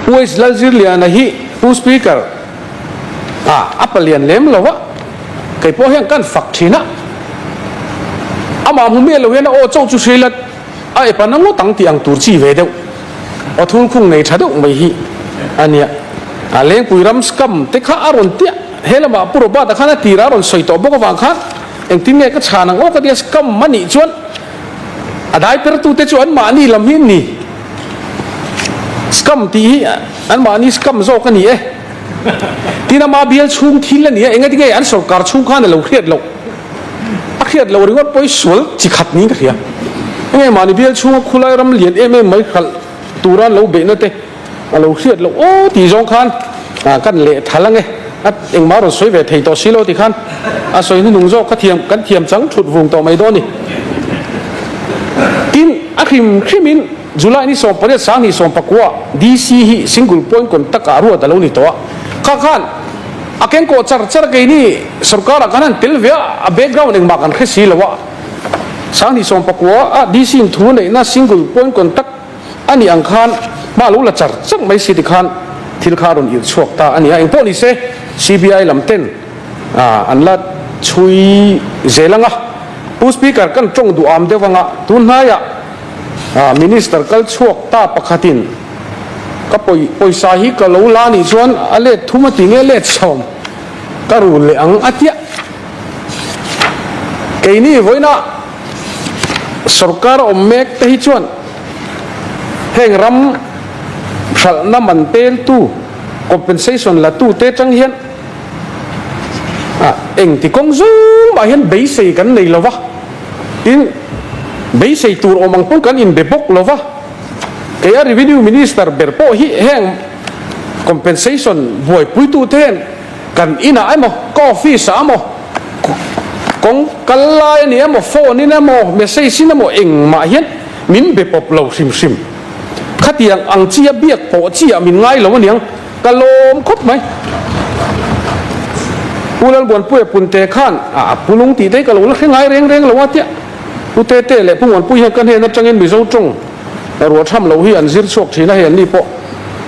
Pu H Lalzirliana hi Pu Speaker ah a palian lem lo a, kei pawh hian kan fak thin a, amah hmu miah lo hian a aw chauh chu hrilh a, a epa na ngawt ang tih ang tur chi ve deuh, aw thulkhung nei tha deuh mai hi a nia. A Lengpui ram scam te kha a rawn tiah, he lamah Pu Robert-a khan a tirah a rawn sawi tawh bawk avang khan engtin nge ka chhan ang aw ka tia scam a nih chuan a dai pertute chu anmahni lam hi an ni. Scam tih hi anmahni scam zawk a ni e. Tin ama bial chhung thil a ni a, engati nge an sorkar chhung khan a lo hriat loh? A hriat loh ringawt pawh hi sual chi khat niin ka hria. Enge mahni bial chhunga khulai ram lian em em mai hralh tura an lo beihna te a lo hriat loh aw tih zawng khan kan leh thal ange. A engmah rawn sawi ve thei tawh si lo ti khan a sawi hnuhnung zawk kha thiam kan thiam chang thut vung tawh mai dawn a ni. Tin, a hrim hrimin July ni 18 2019 DC hi single point contact ah ruat a lo ni tawh a. Kha khan a kengkawh char char keini sorkar ah kan han tel ve a, a background engmah kan hre si lo a. 2019 ah DC in thu neihna single point contact a nih ang khan hma lo la char char mai si ti khan thil kha a rawn irh chhuak ta a ni a. Engpawh ni se CBI lam ten an la chhui zel ang a. Pu Speaker kan tawng duh am deuh ang a, tun hnaiah Minister kal chhuak ta pakhatin ka pawisa hi ka lo la nih chuan a let thum a ti nge let sawm ka rul leh ang a tiah. Keini vawiina sorkar awm mek te hi chuan heng ram hralhna man peltu compensation la tu te tang hian engti kawng zawng mah hian beisei kan nei lo va. Tin, beisei tur awm ang pawn kan inbe bawk lo va, kei a Revenue Minister ber pawh hi heng compensation buaipuitute hian kan inah emaw, ka office ah emaw, kawng kal lai a ni emaw, phone in emaw, message in emaw engmah hian min be pawp lo hrim hrim. Khatiang ang chi a biak pawh chi ah min ngai lo aniang. Ka lawm khawp mai. Pu Lalbuanpuia Punte khan a pu lung tih te ka lo la hre ngai reng reng lo a tia. Pu Tete leh Pu Muanpui hian ka hnen atangin Mizo tawng ruah tham lo hi an zir chhuak thin a, hei an ni pawh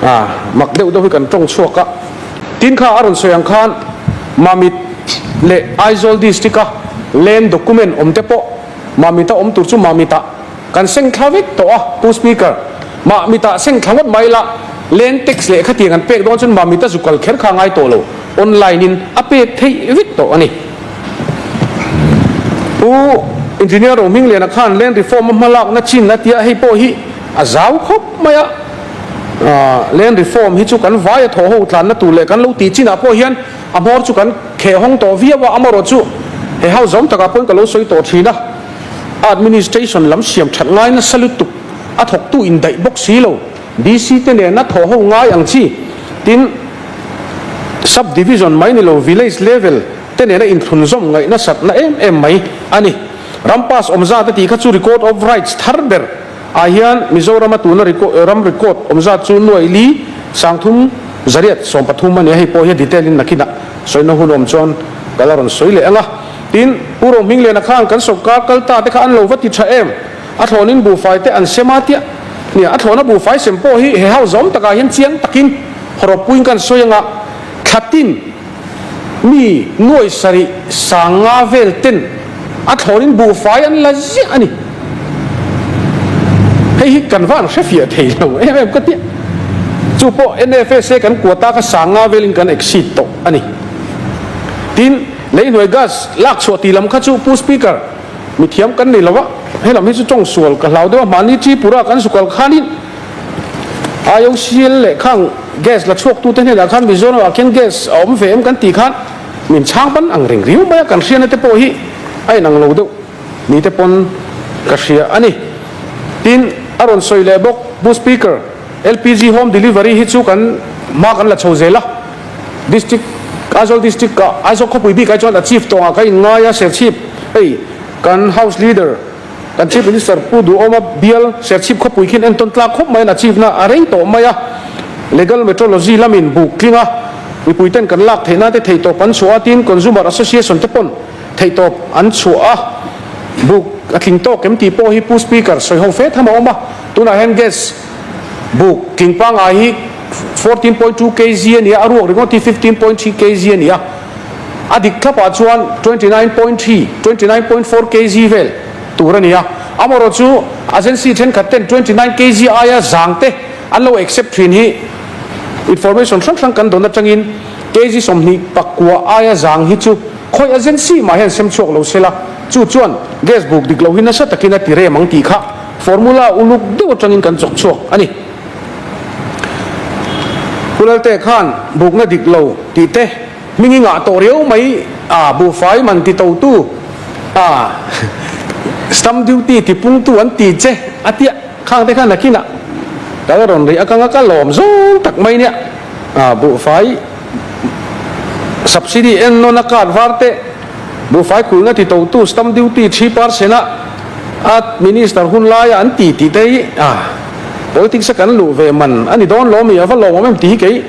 a mak deuh deuh hi kan tawng chhuak a. Tin kha a rawn sawi ang khan Mamit leh Aizawl District a land document awm te pawh Mamit a awm tur chu Mamit ah Kan seng thla vek tawh a, Pu Speaker. Mahmit ah seng thla ngawt mai la, land tax leh khatiang an pek dawn chuan mahmit a zukal kher kha ngai tawh lo, online in a pek theih vek tawh a ni. Pu Engineer Rohmingliana khan land reform a hmalakna chin a tia, hei pawh hi a zau khawp mai a, land reform hi chu kan vai a thawh ho tlanna tur leh kan lo tih chinah pawh hian a hmawr chu kan kheh hawng tawh viau a, amaherawhchu chu he house zawng takah pawhin ka lo sawi tawh thin a. Administration lam siam that ngai nasa lutuk a thawktu indaih bawk si lo, DC te nena thawh ho ngai ang chi, tin Sub Division mai ni lo Village level te nena inthlunzawm ngaih nasatna em em mai a ni. Ram pass awmzat a tih kha chu Record of Rights thar ber ah hian Mizorama tuna ram record awmzat chu nuai li 30 113 a ni a, hei pawh hi a detail in nakinah sawina hun awm chuan ka la rawn sawi leh ang a. Tin, Pu Rohmingliana khan kan sawrkar kal ta te kha an lo va ti tha em? A thlawnin buhfai te an sem a tia. Nia, a thlawna buhfai sem pawh hi he house zawm takah hian chiang takin hawrawppuiin kan sawi anga thlatin mi nuai sarih 50 vel ten a thlawnin buhfai an la ziah a ni. Hei hi kan va an hrefiah thei lo em em ka tia. Chu pawh NFSA kan quota kha 50 velin kan exceed tawh a ni. Tin, Leihnuai gas lak chhuah tih lam kha chu Pu Speaker, mithiam kan nei lo a, he lam hi chu tawng sual ka hlau deuh a, mahni Tripura kan sukal khanin IOCL leh khang gas la chhuak tute hnenah khan Mizoram ah khian gas a awm ve em kan tih khan min chhang ban ang reng riau mai a, kan hriatna te pawh hi a inang lo deuh ni te pawn ka hria a ni. Tin, a rawn sawi leh bawk Pu Speaker, LPG home delivery hi chu kan hma kan la chho zel a. District, Aizawl District ah Aizawl khawpui bik ah chuan a Chief tawngah ka inngai a, Serchhip hei kan House Leader kan Chief Minister Pu Duhawma bial Serchhip khawpui khian entawn tlak khawp mai an achieve na a rei tawh mai a, Legal Metrology lamin buk tling a, mipui ten kan lak theih nan te theihtawp an chhuah a, tin Consumer Association te pawn theihtawp an chhuah a, buk a tling tawk em tih pawh hi Pu Speaker sawi ho fe tham a awm a, tunah hian gas buk tling pangngai hi. 14.2 kg a ni a, a ruak ringawt hi 15.3 kg a ni a, a dik thlapah chuan 29.3, 29.4 kg vel tur a ni a. Amaherawh chu agency thenkhat ten 29 kg aia zang te an lo accept thin hi information hrang hrang kan dawn atangin kg 29 aia zang hi chu khawi agency mah hian sem chhuak lo sela, chu chuan gas buk dik lo hi nasa takin a ti rem ang tih kha formula uluk deuh atangin kan chawk chhuak a ni. Pu Lalte khan bukna dik lo tih te hming i ngah tawh riau mai a, buhfai man ti totu a, stamp duty ti pungtu an ti che a tia khang te khan nakinah ka la rawn rih a ka nga ka lawm zawng tak mai nia a, buhfai subsidy en nawn a card var te buhfai kulhna ti totu stamp duty 3% a a minister hun laia an ti tih te hi a. Politics a kan luh ve man a ni dawn lo mi a va lawmawm em tih hi kei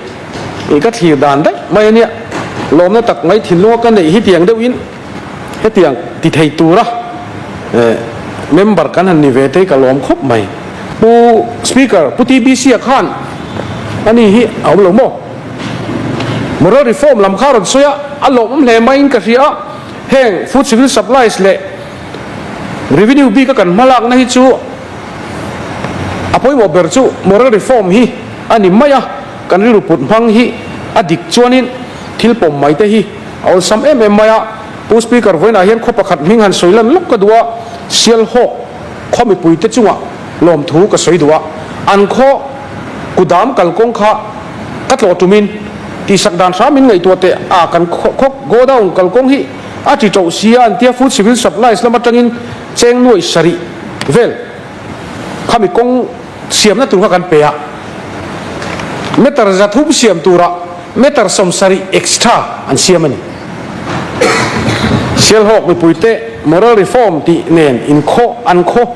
ih ka thlir dan daih mai a nia. Lawmna tak mai thinlunga ka neih hi tiang deuhin hetiang ti thei tura eh member kan han ni ve te hi ka lawm khawp mai. Pu Speaker, Pu TBC a khan a ni hi a awm lo maw? Moral reform lam kha a rawn sawi a, a lawmawm hle maiin ka hria a, heng food civil supplies leh revenue bik a kan hmalakna hi chu A pawimawh ber chu moral reform hi a ni mai a, kan rilru put hmang hi a dik chuanin thil pawm mai te hi a awlsam em em mai a. Pu Speaker vawiinah hian khaw pakhat hming han sawi lan lawk ka duh a, Sialhawk khaw mipuite chungah lawmthu ka sawi duh a, an khaw kudam kalkawng kha ka tlawh tumin tihsak dan hram min ngaihtuah teh a, kan khaw godown kalkawng hi a ti ṭoh si a an tia Food Civil Supplies lam atangin cheng nuaih sarih vel khami kawng siamna tur kha kan pe a, meter 300 siam turah meter 70 extra an siam a ni. Sialhawk mipuite moral reform tih nen inkhaw an khaw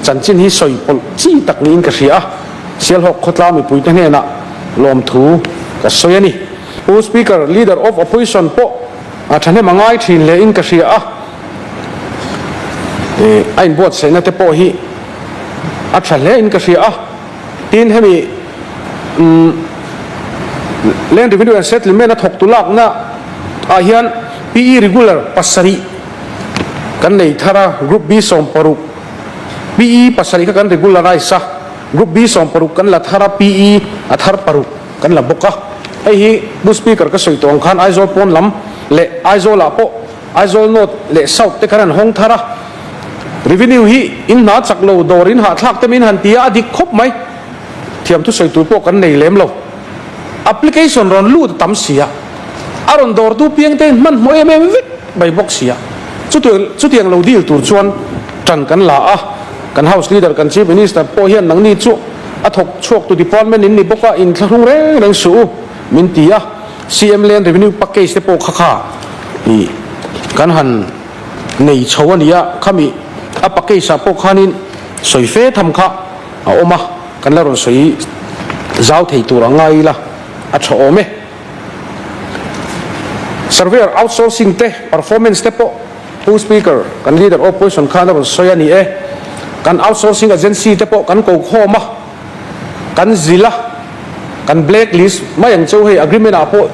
chanchin hi sawi pawlh chi tak niin ka hria a, Sialhawk khawtlang mipuite hnenah lawmthu ka sawi a ni. Pu Speaker, Leader of Opposition pawh a thahnem a ngai thin hle in ka hria a. A inbuatsaihna te pawh hi a tha hle in ka hria a, tin hemi Land Revenue and Settlement a thawktu lakna ah hian PE regular pasarih kan nei thar a, Group B 16 PE pasarih kha kan regularize a, Group B 16 kan la thar a, PE a thar paruk kan la bawk a, hei hi Pu Speaker ka sawi tawh ang khan Aizawl pawn lam leh Aizawl ah pawh Aizawl North leh South te khan an hawng thar a, Revenue hi in hna chak lo dawr in hahthlak te min han ti a, a dik khawp mai. Thiam thusawi tur pawh kan nei lem lo. Application rawn lut a tam si a, a rawn dawrtu piang te in hmanhmawh em em vek mai bawk si a, chutiang lo deal tur chuan tan kan la a, kan House Leader kan Chief Minister pawh hian nangni chu a thawk chhuak tu department in ni bawk a, inthlahrung reng reng suh u min ti a. CM Land Revenue Package te pawh kha kha ih kan han nei chho a ni a, khami a package ah pawh khanin sawi fe tham kha a awm a, kan la rawn sawi zau thei tur a ngai ila a tha awm e. Surveyor outsourcing te performance te pawh Pu Speaker, kan Leader Opposition khan a rawn sawi a ni e. Kan outsourcing agency te pawh kan ko khawm a. Kan zil a, kan black list mai ang cheu hei agreement ah pawh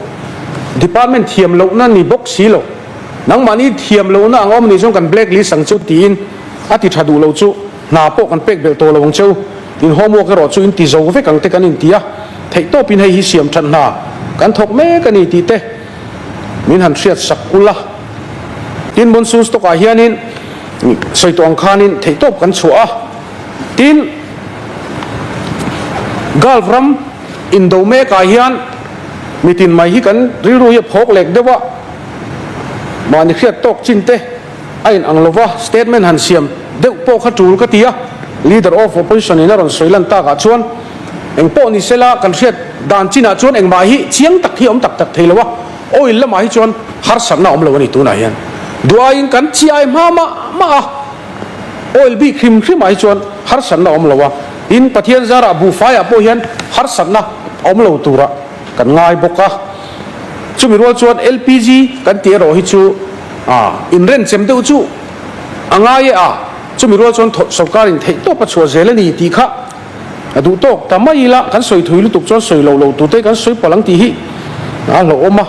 department thiam lohna ni bawk si lo, nangmahni thiam lohna ang awm anih chuan kan black list ang cheu tiin a ti tha duh lo chu hna pawh kan pek belh tawh lo ang cheu, in homework erawh chu in ti zo vek ang te kan inti a, theihtawpin hei hi siam that hna kan thawk mek a ni tih te min han hriat sak ula. Tin monsoon stock ah hianin sawi tawh ang khanin theihtawp kan chhuah a. Tin, Gulf ram indo mekah hian mitin mai hi kan rilru hi a phawk lek deuh a, mahni hriat tawk chin te a in ang lova statement han siam deuh pawh kha tul ka ti a, Leader of Opposition in a rawn sawi lan takah chuan eng pawh ni sela kan hriat dan chinah chuan engmah hi chiang tak hi a awm tak tak thei lo a, oil lamah hi chuan harsatna a awm lo a ni tunah hian duaiin kan chiai hma mah mah a. Oil bik hrim hrimah hi chuan harsatna a awm lo a, tin Pathian zarah buhfaiah pawh hian harsatna a awm lo turah kan ngai bawk a. Chumi rual chuan LPG kan tih erawh hi chu inrenchem deuh chu a ngai e a, chumi rual chuan sorkarin theihtawp a chhuah zel a ni tih kha. A duh tawk ta mai ila kan sawi thui lutuk chuan sawi lo lo tur te kan sawi palh ang tih hi a hlauhawm a.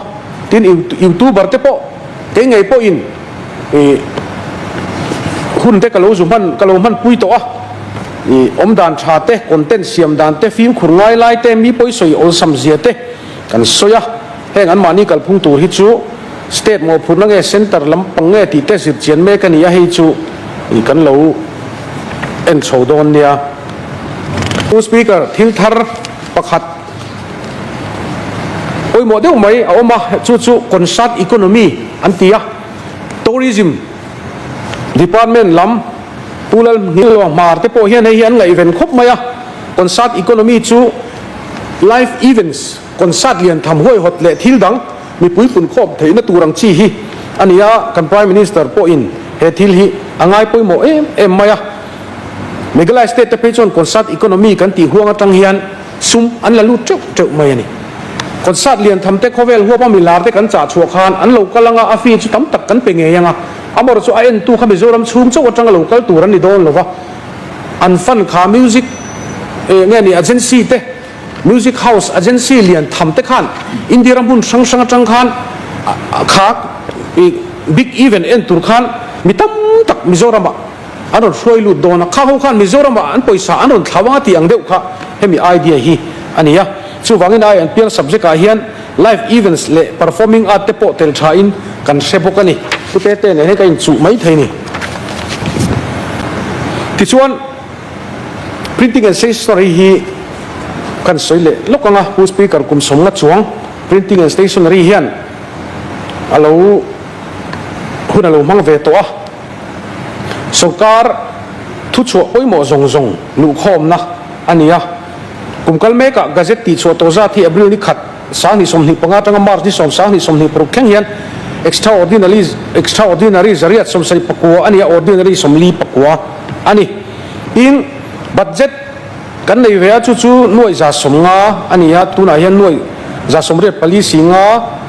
Tin, youtuber te pawh kei ngei pawhin ih hun te ka lo zu hman ka lo hman pui tawh a. Ih awm dan tha te, content siam dan te, fimkhur ngai lai te, mi pawi sawi awlsam zia te kan sawi a. Heng anmahni kalphung tur hi chu state mawhphurhna nge centre lampang nge tih te zir chian mek a ni a, hei chu ih kan lo en chho dawn nia. Pu Speaker, thil thar pakhat pawimawh deuh mai a awm a, chu chu concert economy an ti a, Tourism department lam Pu Lalhmingluang Hmar te pawh hian hei hi an ngaihven khawp mai a, concert economy chu live events, Concert lian tham huaihawt leh thil dang mipui punkhawm theihna tur ang chi hi a ni a, kan Prime Minister pawhin he thil hi a ngai pawimawh em em mai a. Meghalaya state te phei chuan concert economy kan tih huang atang hian sum an la lut teuh teuh mai a ni. Concert lian tham te khawvel huapa milar te kan chah chhuah khan an lo kal anga a fee chu tam tak kan pe ngei anga, amaherawhchu chu a entu kha Mizoram chhung chauh atanga lo kal tur an ni dawn lova, an fund kha music nge ni agency te, Music House agency lian tham te khan India ram hmun hrang hrang atang khan kha big event en tur khan mi tam tak Mizoram ah an rawn hruai lut dawn a, kha ho khan Mizoram ah an pawisa an rawn thlau anga tih ang deuh kha hemi idea hi a ni a. Chuvangin ai an piang subject ah hian live events leh performing art te pawh tel tha in kan hre bawk a ni. Pu Tete nen hian ka inchuh mai thei ni. Tichuan. Printing and Stationery hi kan sawi leh lawk ang a, Pu Speaker kum sawmnga chuang Printing and Stationery hian a lo hun a lo hmang ve tawh a, sawrkar thuchhuah pawimawh zawng zawng luhkhawmna a ni a. Kum kal mekah Gazette tihchhuah tawh zat hi April ni khat 2025 atanga March ni 2026 thleng hian Extraordinary Extraordinary zariat 74 a ni a, Ordinary 44 a ni. Tin, budget kan nei ve a, chu chu nuaih 150 a ni a, tunah hian nuaih 184 singa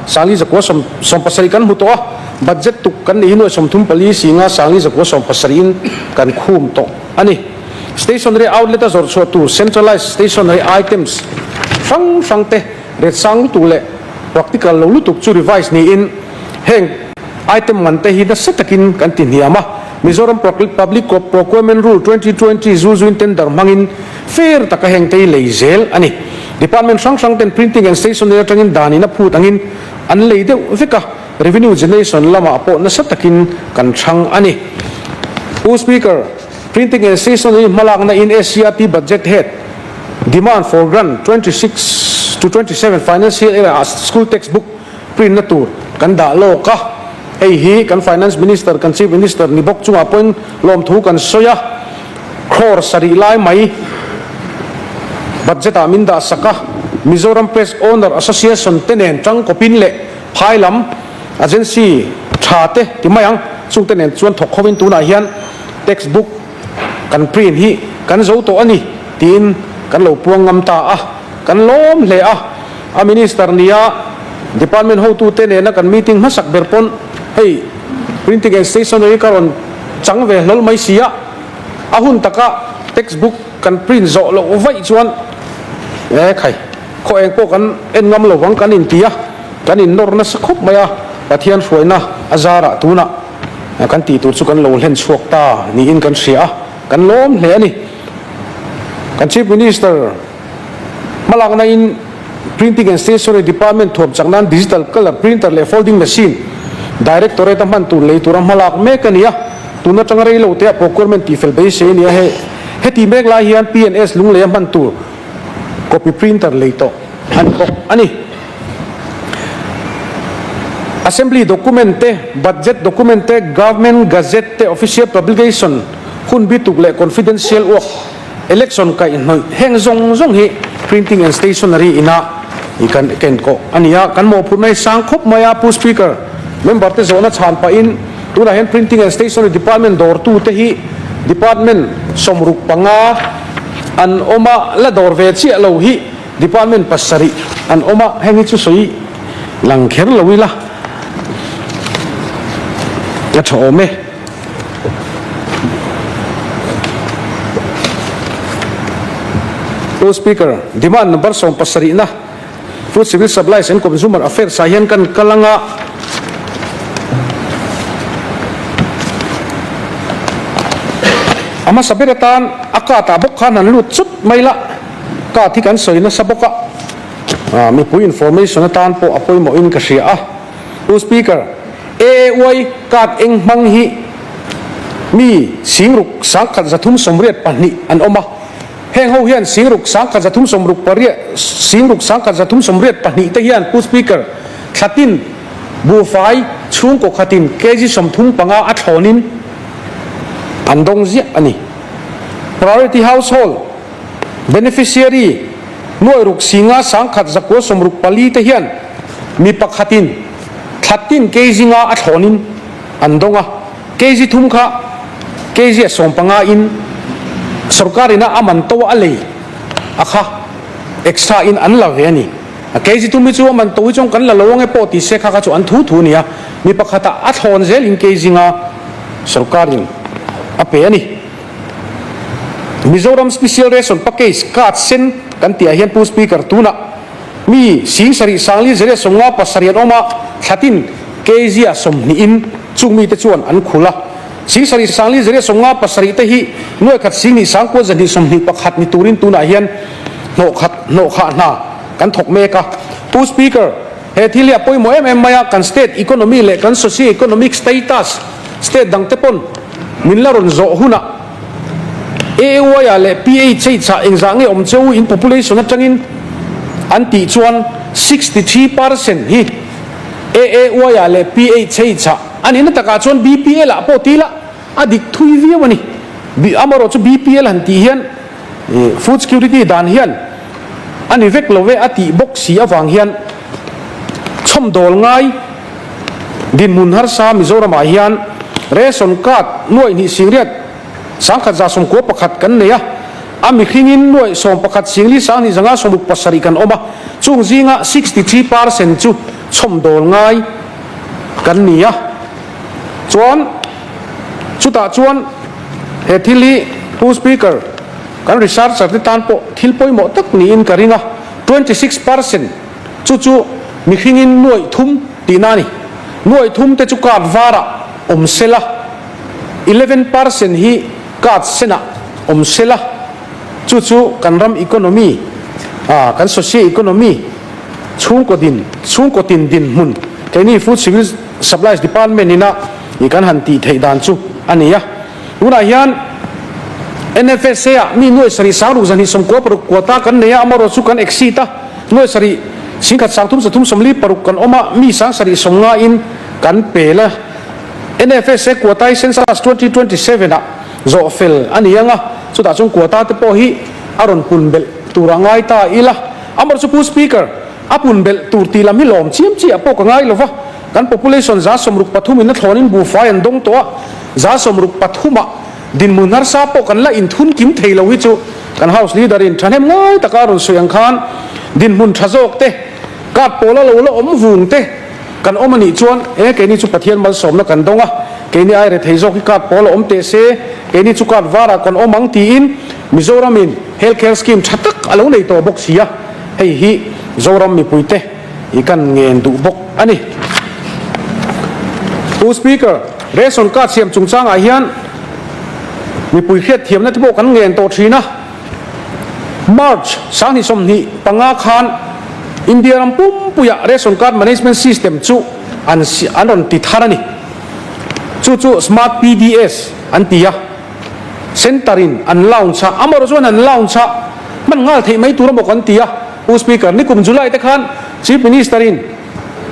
sangli zakua sawm 17 kan hmu tawh a, budget tuk kan neih hi nuaih 34 singa sangli zakua 17 in kan khum tawh a ni. Stationery outlet a zawrh chhuah tur centralized stationery items hrang hrang te ret sang lutuk leh practical lo lutuk chu revise niin heng item man te hi nasa takin kan ti hniam a. Mizoram Public Procurement Rule 2020 zulzuin tender hmangin fair taka heng te hi lei zel a ni. Department hrang hrang ten printing and stationery atangin danin a phut angin an lei deuh vek a, revenue generation lamah pawh nasa takin kan chhang a ni. Pu Speaker, Printing and Stationery hmalakna in SCRT Budget Head Demand for Grant 26 to 27 Financial Year ah School Textbook print na tur kan dah lawk a. Hei hi kan Finance Minister, kan Chief Minister ni bawk chungah pawhin lawmthu kan sawi a, crore sarih lai mai budget ah min dah sak a, Mizoram Press Owner Association te nen tangkawpin leh phai lam agency tha te ti mai ang, chungte nen chuan thawk hovin tunah hian textbook kan print hi kan zo tawh a ni tiin kan lo puang ngam ta a, kan lawm hle a. A Minister nia Department hotute nena kan meeting hmasak ber pawn hei Printing and Stationery ka rawn chang ve hlawl mai si a, a hun taka textbook kan print zawh loh vaih chuan e khai khaw eng pawh kan en ngam lo vang kan inti a, kan innawr nasa khawp mai a, Pathian hruaina a zarah tunah kan tih tur chu kan lo hlen chhuak ta niin kan hria a, kan lawm hle a ni. Kan Chief Minister. Hmalakna in Printing and Stationery Department thuam chak nan Digital Colour Printer leh Folding Machine Directorate a hman tur lei tura hmalak mek a ni a, tun atanga rei lo te ah procurement tihfel beisei a ni a, hei heti mek lai hian PNS lunglei a hman tur copy printer lei tawh a ni bawk a ni. Assembly document te, Budget document te, Government Gazette te, Official Publication hun bituk leh Confidential work, Election kaihhnawih heng zawng zawng hi Printing and Stationery ina i kan ken kawh a ni a, kan mawhphurhna hi sang khawp mai a, Pu Speaker, member te zawhna chhan pahin tunah hian Printing and Stationery Department dawrtu te hi Department 65 an awm a, la dawr ve chiah lo hi Department pasarih an awm a, heng hi chu sawi lang kher lo ila a tha awm e. Pu Speaker, demand number sawmpasarihna Food Civil Supplies and Consumer Affairs ah hian kan kal anga a hmasa ber atan a card ah bawk khan han lut chut mai la, card hi kan sawi nasa bawk a, mipui information atan pawh a pawimawhin ka hria a. Pu Speaker, AAY card eng hmang hi mi singruk sangkhat 382 an awm a. Heng ho hian singruk sangkhat 368, singruk sangkhat 382 te hian Pu Speaker, thlatin buhfai chhungkaw khatin kg 35 a thlawnin an dawng ziah a ni. Priority Household Beneficiary nuai ruk singa sangkhat 964 te hian mi pakhatin thlatin kg nga a thlawnin an dawng a, kg thum kha kg a 15 in sorkar ina a man to a lei a kha extra in an la ve a ni. A kg thum hi chu a man to hi chuan kan la lo ang e pawh ti se kha kha chu an thu thu a ni a, mi pakhatah a thlawn zel in kg nga sorkar in a pe a ni. Mizoram Special Ration Package card sen kan tih ah hian Pu Speaker tunah mi 70 sangli zeria 57 an awm a, thlatin kg ah 20 in chung mite chuan an khul a. 70 sangli zeria 57 te hi nuaikhat 10 sangkua 221 ni turin tunah hian hnawhkhat hnawhkhah hna kan thawk mek a. Pu Speaker, he thil hi a pawimawh em em mai a, kan state economy leh kan socio-economic status state dangte pawn Min la rawn zawh hunah AAY ah leh PHH ah engzah nge awm cheu in population atangin an tih chuan 63% hi AAY ah leh PHH ah a nihna takah chuan BPL ah pawh ti ila a dik thui viau a ni. Amaherawh chu BPL han tih hian food security dan hian a ni vek lo e a tih bawk si avang hian chhawmdawl ngai Dinhmun harsa Mizoramah hian ration card nuaih hnih singriat 1191 kan nei a, a mihringin nuaih 11 singli 2 5 67 kan awm a, chung zinga 63 percent chu chhawmdawl ngai kan ni a. Chuan chutah chuan he thil hi Pu Speaker kan researcher te tan pawh thil pawimawh tak niin ka ring a, 26 percent Chu chu mihringin nuaih thum tihna a ni. Nuaih thum te chu card varah awm sela, 11% hi card senah awm sela, chu chu kan ram economy, kan socio economy chhungkaw din, chhungkaw tin dinhmun keini Food Civil Supplies Department ina i kan han tih theih dan chu a ni a. Tunah hian NFSA ah mi nuaih sarih sang ruk zahnih 96 quota kan nei a, amaherawhchu kan exceed a. Nuai sarih 10 sang thum 3 46 kan awm a, mi sang sarih 90 in kan pel a. NFSA quota hi Census 2027 ah zawh fel a ni ang a, chutah chuan quota te pawh hi a rawn pun belh tur a ngai ta ila. Amaherawhchu chu Pu Speaker, a pun belh tur tih lam hi lawm chiam chiah pawh ka ngai lo va, kan population 63 in a thlawnin buhfai an dawng tawh a, 63 ah Dinhmun harsa pawh kan la inthun kim thei lo hi chu kan House Leader in thahnem ngai taka a rawn sawi ang khan dinhmun tha zawk te, card pawla lo la awm vung te kan awm a nih chuan e keini chu Pathian malsawmna kan dawng a, keini ai rethei zawk hi card pawl a awm teh se, keini chu card varah kan awm ang tiin Mizoram in Health Care Scheme tha tak a lo nei tawh bawk si a, hei hi Zoram mipuite i kan ngen duh bawk a ni. Pu Speaker, Ration card siam chungchangah hian mipui hriatthiamna te pawh kan ngen tawh thin a. March 2025 khan India ram pumpuiah Ration card management system chu an an rawn ti thar a ni. Chu chu Smart PDS an ti a. Centre in an launch a, amaherawh chuan an launch a hman nghal theih mai tur emaw kan ti a. Pu Speaker, nikum July te khan Chief Minister in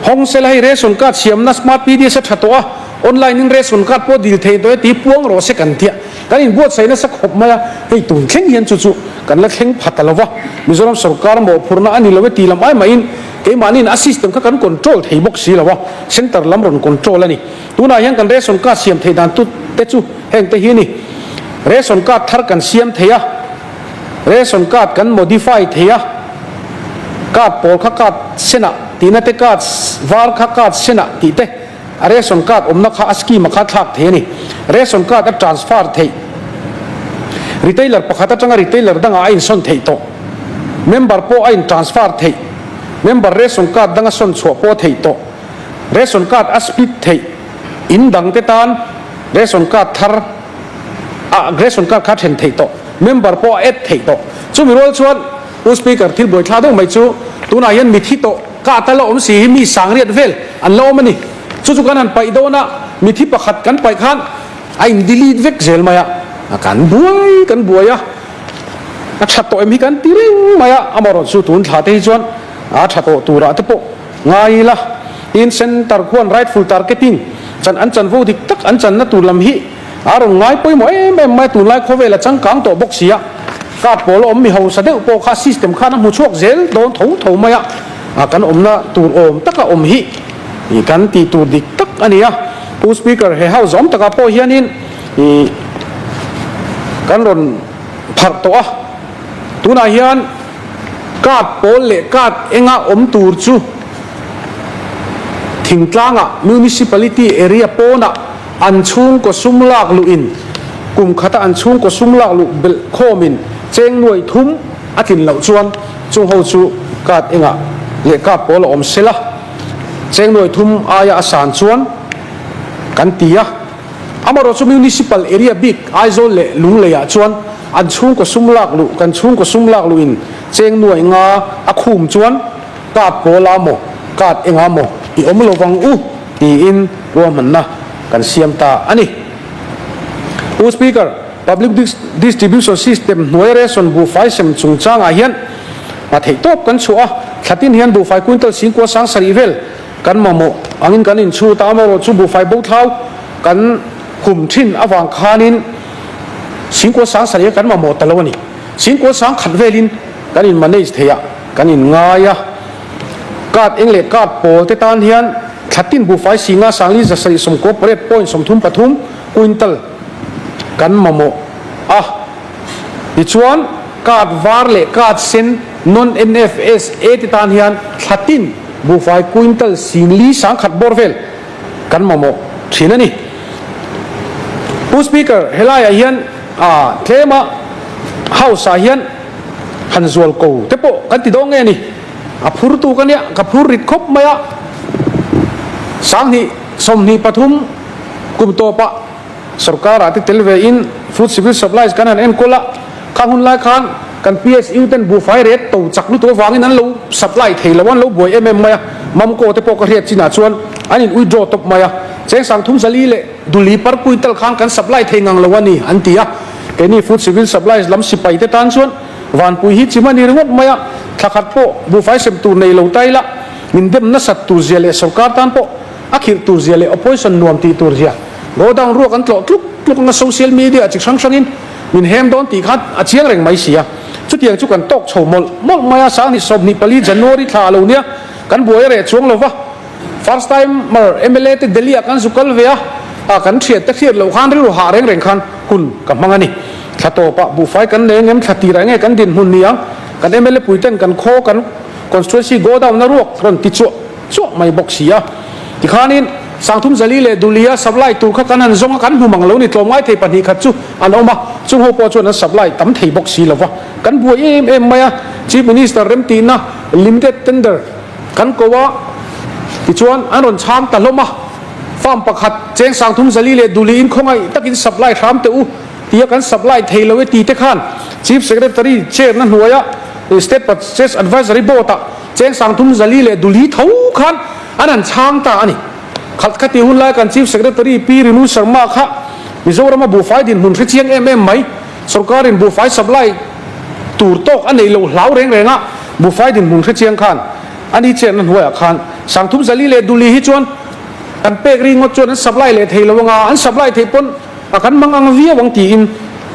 Hawng sela hei ration card siamna smart PDS a tha tawh a, online in ration card pawh dil thei tawh e tih puang rawh se kan tia. Kan inbuatsaih nasa khawp mai a, hei tun thleng hian chu chu kan la thleng pha ta lo va, Mizoram sorkar mawhphurhna a ni lo e tih lam ai mahin keimahniin a system kha kan control thei bawk si lo a, centre lam rawn control a ni. Tunah hian kan ration card siam theih dan tu te chu heng te hi a ni. Ration card thar kan siam thei a. Ration card kan modify thei a, card pawl kha card senah tihna te, card var kha card senah tih te, a ration card awmna kha a scheme a kha thlak thei a ni. Ration card a transfer theih. Retailer pakhat atanga retailer dangah a insawn theih tawh. Member pawh a in transfer theih, member ration card danga sawn chhuah pawh a theih tawh. Ration card a split theih, in dang te tan ration card thar a ration card kha a then theih tawh, member pawh a add theih tawh. Chumi rual chuan Pu Speaker thil buaithla deuh mai chu tunah hian mithi tawh card a la awm si hi mi sangriat vel an la awm a ni. Chu chu kan han paih dawn a, mithi pakhat kan paih khan a in delete vek zel mai a, kan buai kan buai a, a tha tawh em hi kan ti reng mai a, amaherawhchu tun thla te hi chuan a tha tawh turah te pawh ngai ila, tin center khuan rightful targeting chan an chanvo dik tak an channa tur lam hi a rawn ngai pawimawh em em mai a, tunlai khawvel a changkang tawh bawk si a, card pawl a awm mi hausa deuh pawh kha system khan a hmu chhuak zel dawn tho tho mai a, kan awmna tur awm taka awm hi kan tih tur dik tak a ni a. Pu Speaker, he house zawm takah pawh hianin ih kan rawn pharh tawh a, tunah hian card pawl leh card enga awm tur chu thingtlangah municipality area pawnah an chhungkaw sum lak luhin kum khata an chhungkaw sum lak luh belh khawmin cheng nuai thum a tlin loh chuan chung ho chu card engah leh card pawl a awm sela. Cheng nuai thum aia a san chuan kan ti a, amaherawh chu Municipal area bik Aizawl leh Lungleiah chuan an chhungkaw sum lak luh kan chhungkaw sum lak luhin cheng nuai nga a khum chuan card pawl a maw card enga maw i awm lo vang u tiin ruahmanna kan siam ta a ni. Pu Speaker, Public Distribution System hnuai ration buhfai sem chungchangah hian A theih tawp kan chhuah a, thla tin hian buhfai quintal singkua sang sarih vel kan mamawh angin kan inchhut a, amaherawh chu buhfai bo thlau kan hum thin avang khanin singkua sang sarih kan mamawh ta lo a ni. Singkua sang khat velin kan in manage theih a, kan in ngai a. Card eng leh card pawl te tan hian thla tin buhfai singa sangli zasarih sawmkua pariat point 33 quintal kan mamawh a. Tichuan, card var leh card sen non-NFSA te tan hian thla tin buhfai quintal singli sangkhat bawr vel kan mamawh thin a ni. Pu Speaker, helaiah hian tlema House ah hian han zual ko te pawh kan ti dawn nge ni? A phurtu ka nia, ka phur rit khawp mai a, 2023 kum tawpah Sorkar ah te tel ve in Food Civil Supplies kan han enkawl a, kha hun lai khan kan PSU ten buhfai ret to chak lutuk avangin an lo supply thei lo a, an lo buai em em mai a, Mamco te pawh ka hriat chinah chuan an in withdraw tawp mai a, cheng sang thum zali leh duli par quintal khan kan supply thei ngang lo a ni an ti a, keini Food Civil Supplies lam sipai te tan chuan vanpui hi chim a ni ringawt mai a, thla khat pawh buhfai sem tur nei lo ta ila min dem nasat tur zia leh sorkar tan pawh a khirh tur zia leh opposition nuam tih tur zia. Godown ruak an tlawh tluk tluk anga social media chi hrang hrangin min hem dawn tih kha a chiang reng mai si a. Chutiang chu kan tawk chho mawlh mawlh mai a, 2024 January thla a lo nia, kan buai a reh chuang lo va. First timer mla te Delhi ah kan zu kal ve a, ah kan thian te hriat loh khan rilru hah reng reng khan hun ka hmang a ni. Thla tawpah buhfai kan nei angem thla tirah nge kan dinhmun ni ang, kan mla puiten kan khaw kan constituency godown a ruak rawn ti chuah. Chuah mai bawk si a. Tikhanin Sangthum Zali leh Dulia supply tur kha kan han zawng a, kan hmu mang lo ni. Tlawmngai thei pahnih khat chu an awm a, chung ho pawh chuan an supply tam thei bawk si lo va. Kan buai em em mai a, Chief Minister remtihna limited tender kan ko a, tichuan an rawn chhang ta hlawm a. Farm pakhat cheng Sangthum Zali leh Duli in khawngaih takin supply hram teh u tia kan supply thei lo e ti te khan Chief Secretary chair na hnuaia State Purchase Advisory Board ah Cheng Sangthum Zali leh Duli tho khan an han chhang ta a ni. Khalh kha tih hun lai kan Chief Secretary Pi Rinu Sharma kha Mizorama buhfai dinhmun hre chiang em em mai. Sorkarin buhfai supply tur tawk a neih loh hlau reng reng a, buhfai dinhmun hre chiang khan a ni chenna hnuaiah khan Sangthum Zali leh Duli hi chuan kan pek ri ngawt chuan an supply leh thei lo anga, an supply theih pawn a kan mang ang viau ang tiin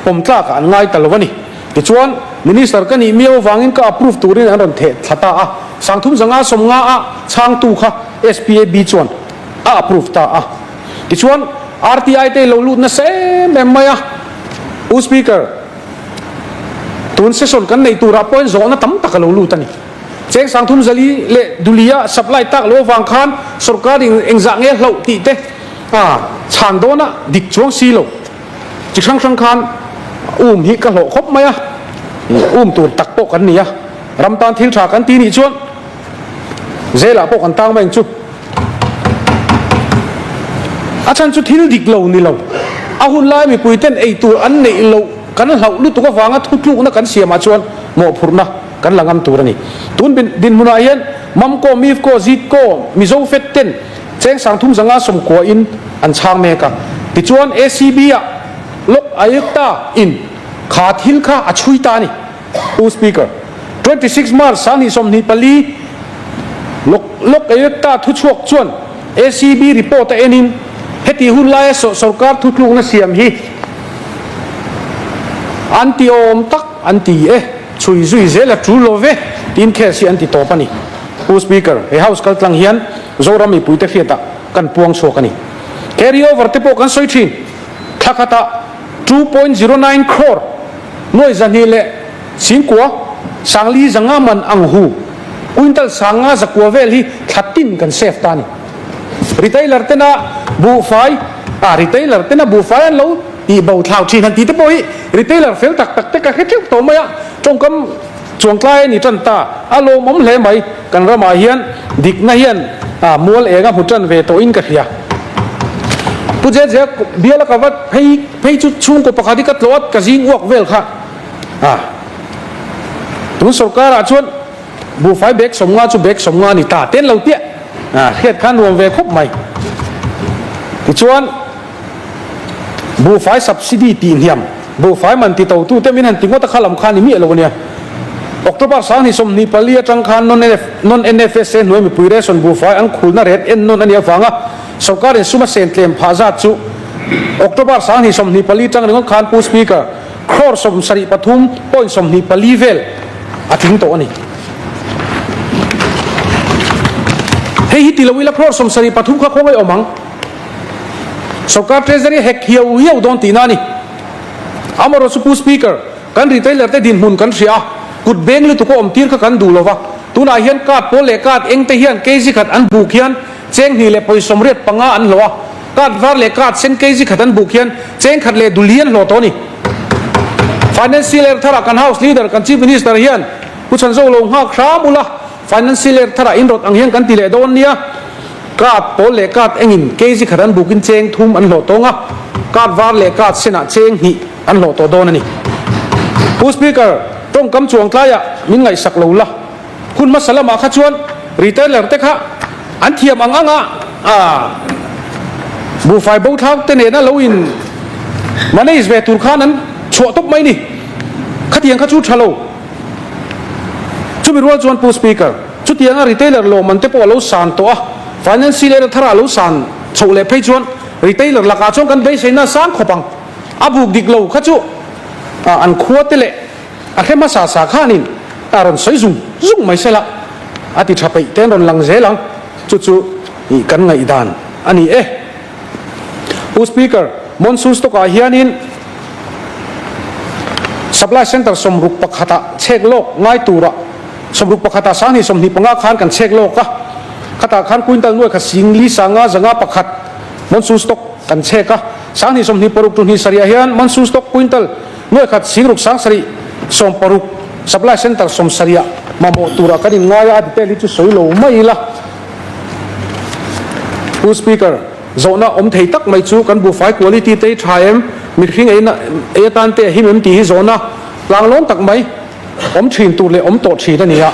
pawm tlakah an ngai ta lo a ni. Tichuan, Minister ka nih miau avangin ka approve turin an rawn theh thla ta a, 30 50 a chhangtu kha SPAB chuan a approve ta a. Tichuan, RTI te lo lut nasa em em mai a, U Speaker, tun session kan neih turah pawhin zawhna tam tak a lo lut a ni. Cheng 30 zali leh Dulia supply tak lo avang khan sorkar in engzah nge hlauh tih te a chhan dawn a dik chuang si lo. Chi hrang hrang khan um hi ka hlawh khawp mai a, um tur tak pawh kan ni a. Ram tan thil tha kan ti nih chuan Zelah pawh kan tang mai ang chu. A chhan chu thil dik lo ni lo. A hun lai mipui ten ei tur an neih loh kan hlauh lutuk avanga thutlukna kan siamah chuan mawhphurhna kan la ngam tur a ni. Tun dinhmunah hian Mamko, Mifco, Zitco, Mizo Fed ten cheng 30 190 in an chhang mek a. Tichuan ACB ah Lok Ayukta in kha thil kha a chhui ta a ni. Pu Speaker, 26 March 2024 Lok Lok Ayukta thuchhuak chuan ACB report a enin heti hun laia sawrkar thutlukna siam hi an ti awm tak an ti e, chhui zui zel a tul lo ve tiin case hi an ti tawp a ni. Pu Speaker, he House kaltlang hian Zoram mipuite hriatah kan puang chhuak a ni. Carry over te pawh kan sawi thin. Thla khatah 2.09 crore nuai 210 sangli zanga man ang hu quintal sanga zakua vel hi thla tin kan save ta a ni. Retailer tena buhfai ah retailer tena buhfai an lo tih bo thlau thin han tih te pawh hi retailer fel tak tak te ka hre teuh tawh mai a, tawngkam chuangtlai a ni tan ta a lawmawm hle mai. Kan ramah hian dikna hian mual eng a hmu tan ve tawhin ka hria. Pu Jejea biala ka va phei phei chu chhungkaw pakhat hi ka tlawh a, ka zing uak vel kha a. Tun sorkarah chuan buhfai bag 50 chu bag 50 a ni ta ten lo piah a, hriat kha nuam ve khawp mai. Tichuan buhfai subsidy tih hniam, buhfai man ti to tute min han ti ngawt a kha lam kha a ni miah lo a nia. October 2024 atang khan non-NFSA hnuai mipui ration buhfai an khulna ret en nawn a nih avanga sorkarin sum a sen tlem phah zat chu October 2024 tang ringawt khan Pu Speaker crore 73.24 vel a tling tawh a ni. Hei hi ti lo ila crore 73 kha khawngaih awm ang. Sorkar Treasury hek hiau hiau dawn tihna a ni. Amarawh chu Pu Speaker, kan retailer te dinhmun kan hria a, kut beng lutuk a awm tir kha kan duh lo va. Tunah hian card pawl leh card eng te hian kg khat an buk hian cheng hnih leh pawi 85 an hlawh a, card var leh card sen kg khat an buk hian cheng khat leh duli an hlawh tawh a ni. Financial year tharah kan House Leader, kan Chief Minister hian Pu Chhanzo lo nghak hram ula, Financial year tharah inrawt ang hian kan ti leh dawn nia. Card pawl leh card engin kg khat an bukin cheng thum an hlawh tawng a, card var leh card senah cheng hnih an hlawh tawh dawn a ni. Pu Speaker, tawngkam chuang tlaiah min ngaihsak lo la, hun hmasa lamah kha chuan retailer te kha an thiam ang anga buhfai bo thlak te nena lo in manage ve tur khan an chhuah tawp mai ni. Khatiang kha chu tha lo. Chumi rual chuan Pu Speaker, Chutianga retailer lawmman te pawh a lo san tawh a, financial year thara a lo san chhoh leh phei chuan retailer lakah chuan kan beiseina a sang khawp ang. A buk dik lo kha chu an khua te leh a hre hmasa sa khanin a rawn sawi zung zung mai sela, a ti tha peih te an rawn lang zel ang. Chu chu kan ngaihdan a ni e. Pu Speaker, monsoon stock ah hianin supply centre 61 ah chhek lawk ngai turah 61 ah 2025 khan kan chhek lawk a, khatah khan quintal nuai khat 4,000 501 monsoon stock kan chhek a, 2026 tu hnih sarih ah hian monsoon stock quintal nuai khat 6,760 supply centre 70 ah mamawh turah kan inngai a, a detail hi chu sawi lo mai ila. Pu Speaker, zawhna awm thei tak mai chu kan buhfai quality te hi tha em, mihring ei atan te a him em tih hi zawhna tlanglawm tak mai awm thin tur leh awm tawh thin a ni a.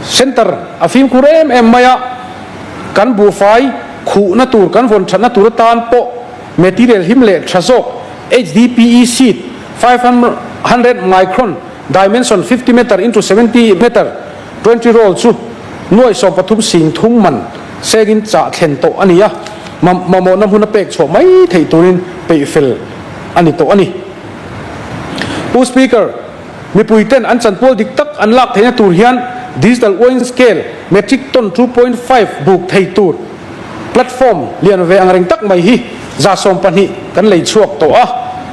Centre a fimkhur em em mai a, kan buhfai khuhna tur, kan vawn thatna tur atan pawh material him leh tha zawk HDPE sheet 500 micron dimension 50 meter into 70 meter 20 roll chu nuai 13 sing thum man sengin chah thlen tawh a ni a, mamawhna hmun a pek chhuah mai theih turin peih fel a ni tawh a ni. Pu Speaker, mipui ten an chanpual dik tak an lak theihna tur hian digital weighing scale metric ton 2.5 buk thei tur platform lian ve angreng tak mai hi 120 kan lei chhuak tawh a,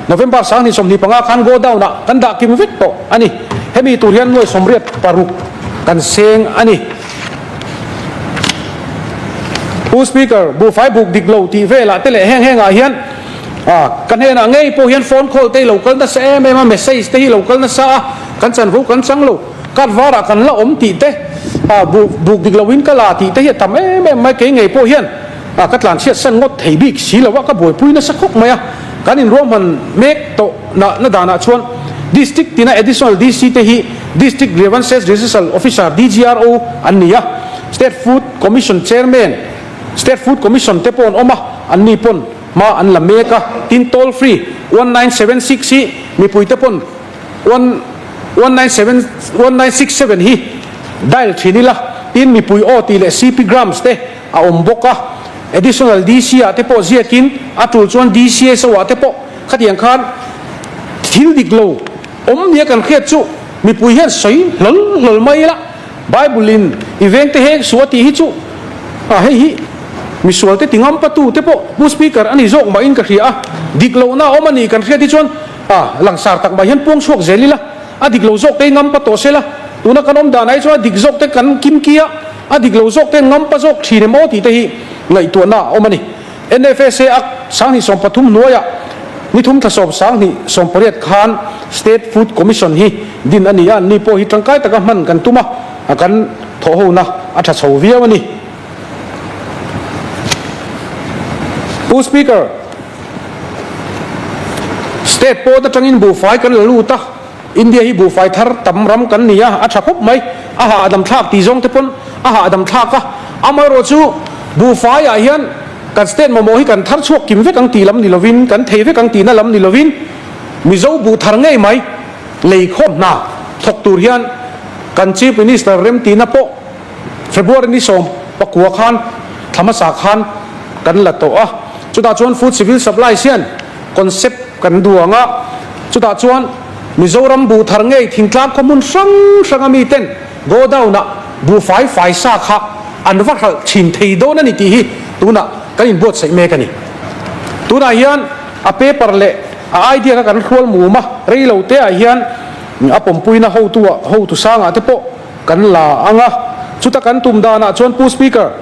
November 2025 khan godown ah kan dah kim vek tawh a ni. Hemi tur hian nuai 86 kan seng a ni. Pu Speaker, buhfai buk dik lo tih velah te leh heng hengah hian ka hnenah ngei pawh hian phone call te hi lo kal nasa em em a, message te hi lo kal nasa a, kan chanvo kan chang lo. Card varah kan la awm tih te, buk buk dik loin ka la tih te hi a tam em em mai. Kei ngei pawh hian ka tlanchhiat san ngawt thei bik si lo a, ka buaipui nasa khawp mai a. Kan inruahman mek tawh na na danah chuan District tina Additional DC te hi District Grievances Redressal Officer, DGRO, an ni a, State Food Commission Chairman, State Food Commission te pawh an awm a, anni pawn hma an la mek a. Tin, toll free 1976 hi mipuite pawn one 197 1967 hi dial thin ila, tin mipui aw tih leh CP Grams te a awm bawk a, Additional DC ah te pawh ziakin a tul chuan DCSO ah te pawh khatiang khan thil dik lo awm nia kan hriat chu mipui hian sawi hlawl hlawl mai ila, Bible in i veng te heng suh a tih hi chu a hei hi misual te ti ngam patu te pawh Pu Speaker a ni zawk mah in ka hria a, dik lohna a awm a nih kan hriat hi chuan a langsar tak mai hian puang chhuak zel ila, a dik lo zawk te hi ngam pa tawh sela, tuna kan awm dan ah hi chuan a dik zawk te kan kim ki a, a dik lo zawk te ngam pa zawk thin em aw tih te hi ngaihtuahna a awm a ni. NFSA Act 2013 hnuaiah ni thum thla sawm 2018 khan State Food Commission hi din a ni a, anni pawh hi tangkai taka hman kan tum a, kan thawhhona a tha chho viau a ni. Pu Speaker, State pawt atangin buhfai kan la lut a, India hi buhfai thar tam ram kan ni a, a tha khawp mai. A hahdam thlak tih zawng te pawn a hahdam thlak a. Amaherawhchu buhfai ah hian kan state mamawh hi kan thar chhuak kim vek ang tih lam ni lovin, kan thei vek ang tihna lam ni lovin, Mizo buh thar ngei mai lei khawm hna thawk tur hian kan Chief Minister remtihna pawh February ni 19 khan thla hmasa khan kan la tawh a. Chutah chuan Food Civil Supplies hian concept kan duang a, chutah chuan Mizoram buh thar ngei thingtlang khaw hmun hrang hranga miten godown-ah buhfai fai sa kha an va hralh thin thei dawn a ni tih hi tunah kan inbuatsaih mek a ni. Tunah hian a paper leh a idea kha kan hrual mum a, rei lo te ah hian a pawmpuina hotu-ah hotu sangah te pawh kan la ang a, chuta kan tum danah chuan Pu Speaker,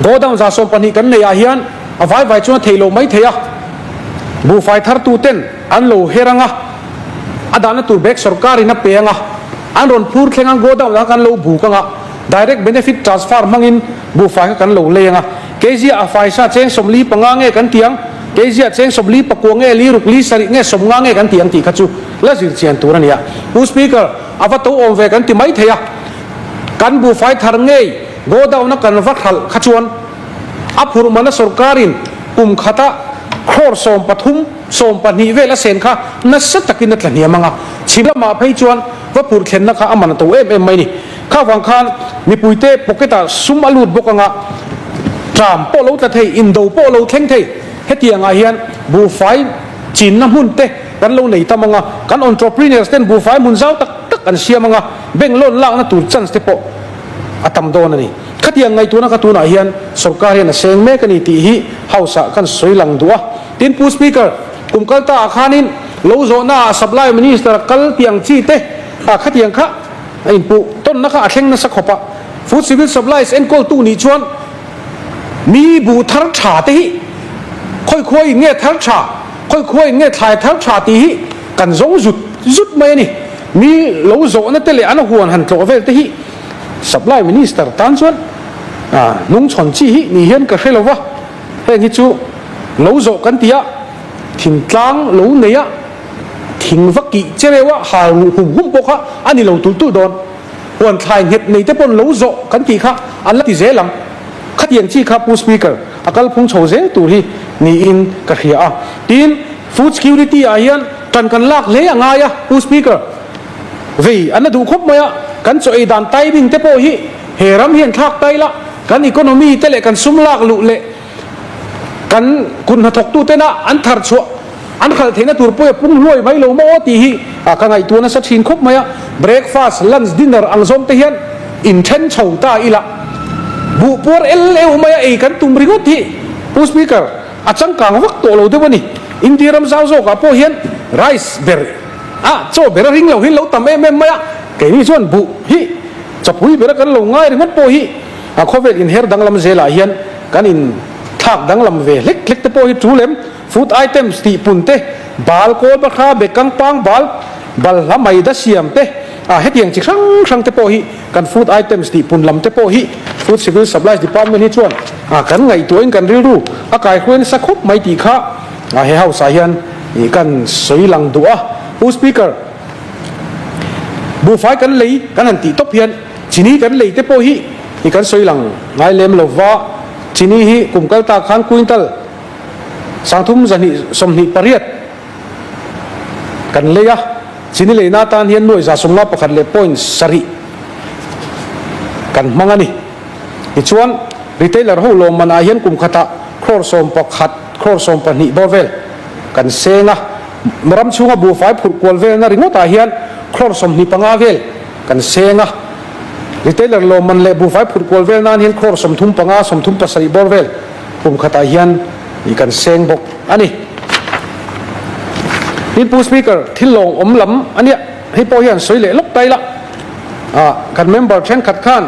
Godown 120 kan neih ah hian a vai vai chuan a theih loh mai thei a, buhfai thartu ten an lo her ang a, a dahna tur bag sorkarin a pe ang a, an rawn phur thleng ang godown ah kan lo buk ang a, direct benefit transfer hmangin buhfai kha kan lo lei ang a, keizia a faisa cheng 45 nge kan ti ang, keizia cheng 49 nge li ruk li sarih nge 50 nge kan ti ang tih kha chu la zir chian tur a ni a. Pu Speaker, a va to awm ve kan ti mai thei a, kan buhfai thar ngei godown a kan va hralh kha chuan a phurh mana sorkarin kum khata crore 13, 12 vel a sen kha nasa takin a tla hniam ang a, chhim lamah phei chuan va phurh thlenna kha a man a to em em mai ni. Kha vang khan mipuite pocket ah sum a lut bawk ang a, tram pawh lo tla thei, indo pawh lo thleng thei. Hetiang ah hian buhfai chinna hmun te kan lo nei tam ang a, kan entrepreneurs ten buhfai hmun zau tak tak an siam ang a, bank loan lakna tur chance te pawh a tam dawn a ni. Khatiang ngaihtuahna kha tunah hian sorkar hian a seng mek a ni tih hi House ah kan sawi lang duh a. Tin Pu Speaker, kum kal ta ah khanin lo zawhna ah Supply Minister a kal tih ang chi te ah khatiang kha a inpuh tawnna kha a thleng nasa khawp a. Food Civil Supplies enkawltu nih chuan mi buh thar tha te hi khawi khuai in nge thar tha, khawi khuai in nge thlai thar tha tih hi kan zawng zut zut mai a ni. Mi lo zawhna te leh an huan han tlawh vel te hi Supply Minister tan chuan hnungchhawn chi hi ni hian ka hre lo va, heng hi chu lo zawh kan ti a, thingtlang lo nei a, thing va kih che reuh a, hal ruh hum hum pawh kha a ni lo tulh tulh dawn. Huan thlai nghet nei te pawn lo zawh kan tih kha an la ti zel ang. Khatiang chi kha Pu Speaker, a kalphung chho zel tur hi niin ka hria a. Tin, Food Security ah hian tan kan lak hle a ngai a, Pu Speaker. Vei an la duh khawp mai a, kan chaw ei dan timing te pawh hi he ram hian thlak ta ila, kan economy te leh kan sum lak luh leh kan kut hnathawktu tena an thar chhuah an khalh theihna tur pawh hi a pung hluai mai lo maw tih hi ka ngaihtuah nasa thin khawp mai a. Breakfast, lunch, dinner ang zawng te hian inthen chho ta ila, buh puar el eu maia ei kan tum ringawt hi Pu Speaker, a changkang vak tawh lo deuh a ni. India ram zau zawkah pawh hian rice ber a chaw ber a ring lo hi lo tam em em mai a, keini chuan buh hi chapui bera kan lo ngai ringawt pawh hi a khawvel inher danglam zelah hian kan in thlak danglam ve hlek hlek te pawh hi tul em? Food items tih pun te, bal kawl bahra bekang pang bal, balhla maida siam te. A, hetiang chi hrang hrang te pawh hi kan food items tih pun lam te pawh hi Food Civil Supplies Department hi chuan a kan ngaihtuahin kan rilru a kaihruai nasa khawp mai tih kha a he house ah hian ih kan sawi lang duh a. Pu Speaker, buhfai kan lei kan han tih tawp hian chini kan lei te pawh hi ih kan sawi lang ngai lem lo va, chini hi kum kal tak khan quintal 30 228 kan lei a. Chini leina atan hian nuai 51 leh point sarih kan hmang a ni. Tichuan, retailer ho lawmman ah hian kum khatah crore 11, crore 12 bawr vel kan seng a. Ram chhunga buhfai phurh kual velna ringawt ah hian crore 25 vel kan seng a. Retailer lawmman leh buhfai phurh kual vel nan hian crore 35, 37 bawr vel kum khatah hian i kan seng bawk a ni. Tin Pu Speaker, thil lawng awm lam a nia, hei pawh hian sawi leh lawk ta ila, ah kan member thenkhat khan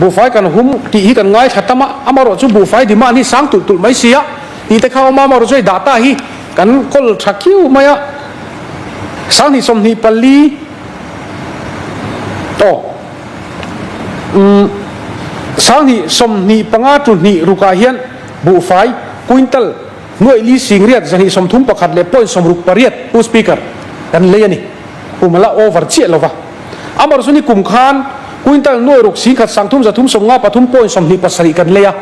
buhfai kan hum tih hi kan ngaithla tam a, amarawh chu buhfai demand hi sang tulh tulh mai si a, tih te kha awm a, amarawh chu hei data hi kan kawl tha khiu mai a, 20 24 aw umm 20 25 tu hnih rukah hian Buhfai, quintal, nuaih li singriat 231 leh point 68, Pu Speaker, kan lei a ni. Kum a la over chiah lo va. Amar chu ni kum khan quintal nuaih ruk singkhat 3 353 point 27 kan lei a.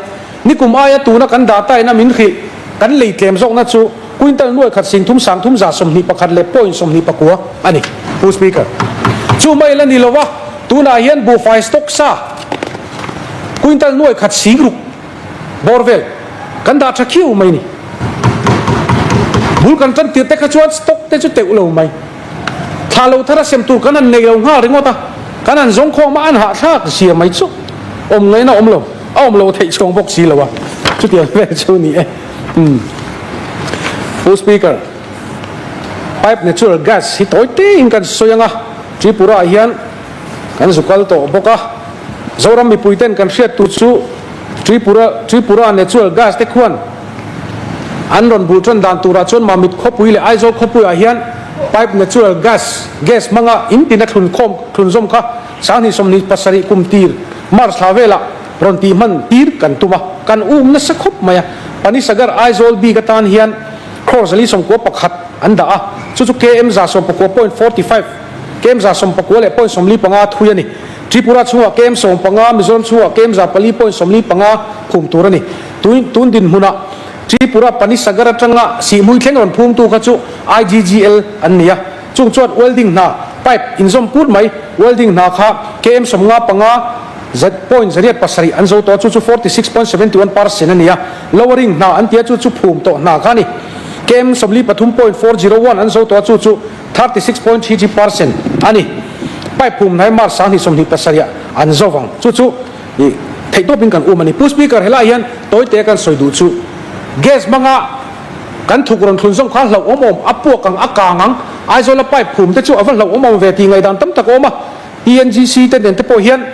Ni kum aia tuna kan data in a min hrih kan lei tlem zawkna chu quintal nuaih khat singthum 3 121 leh point 29 a ni, Pu Speaker. Chu mai la ni lo va, tunah hian buhfai stock sa quintal nuaih khat singruk, Bawr vel kan dah tha khiu mai ni. Bul kan tan tir te kha chuan stock te chu teuh lo mai. Thla lo thar a sem tur kan han nei lo nghal ringawt a, kan han zawng khawm a an hahthlak zia mai chu awm ngaihna awm lo, a awm lo theih chhawng bawk si lo a, chutiang vel chu ni e. Umm. Pu Speaker, pipe natural gas hi tawi tein kan sawi ang a, Tripura ah hian Kan zu kal tawh bawk a, Zoram mipui ten kan hriat tur chu Tripura Tripura natural gas te khuan an rawn bul tan dan turah chuan Mamit khawpui leh Aizawl khawpuiah hian pipe natural gas gas hmanga in tina thlun khawm thlun zawm kha 2027 kum tir March thla velah rawn tih hman tir kan tum a, kan um nasa khawp mai a. Panisagar Aizawl bik atan hian crore 491 an dah a, chu chu KM 119.45 KM 15 leh point 45 thui a ni. Tripura chhungah KM 15, Mizoram chhungah KM 4 point 45 phum tur a ni. Tun tun dinhmunah Tripura Panisagar atanga Sihhmui thleng rawn phumtu kha chu IGGL an ni a. Chung chuan welding hna, pipe inzawm put mai welding hna kha KM 55 za point 807 an zo tawh a, chu chu 46.71 percent a ni a. Lowering hna an ti a, chu chu phum tawh hna kha a ni. KM 43 point 401 an zo tawh a, chu chu 36.33 percent a ni. Pipe phum hnai March 2027 ah an zo vang. Chu chu ih theihtawpin kan um a ni. Pu Speaker, helaiah hian tawite kan sawi duh chu gas hmanga kan thuk rawn thlun zawng kha hlauhawm awm, a puak ang, a kang ang, Aizawla pipe phum te chu a va hlauhawm awm ve tih ngaihdan tam tak a awm a. PNGC te nen te pawh hian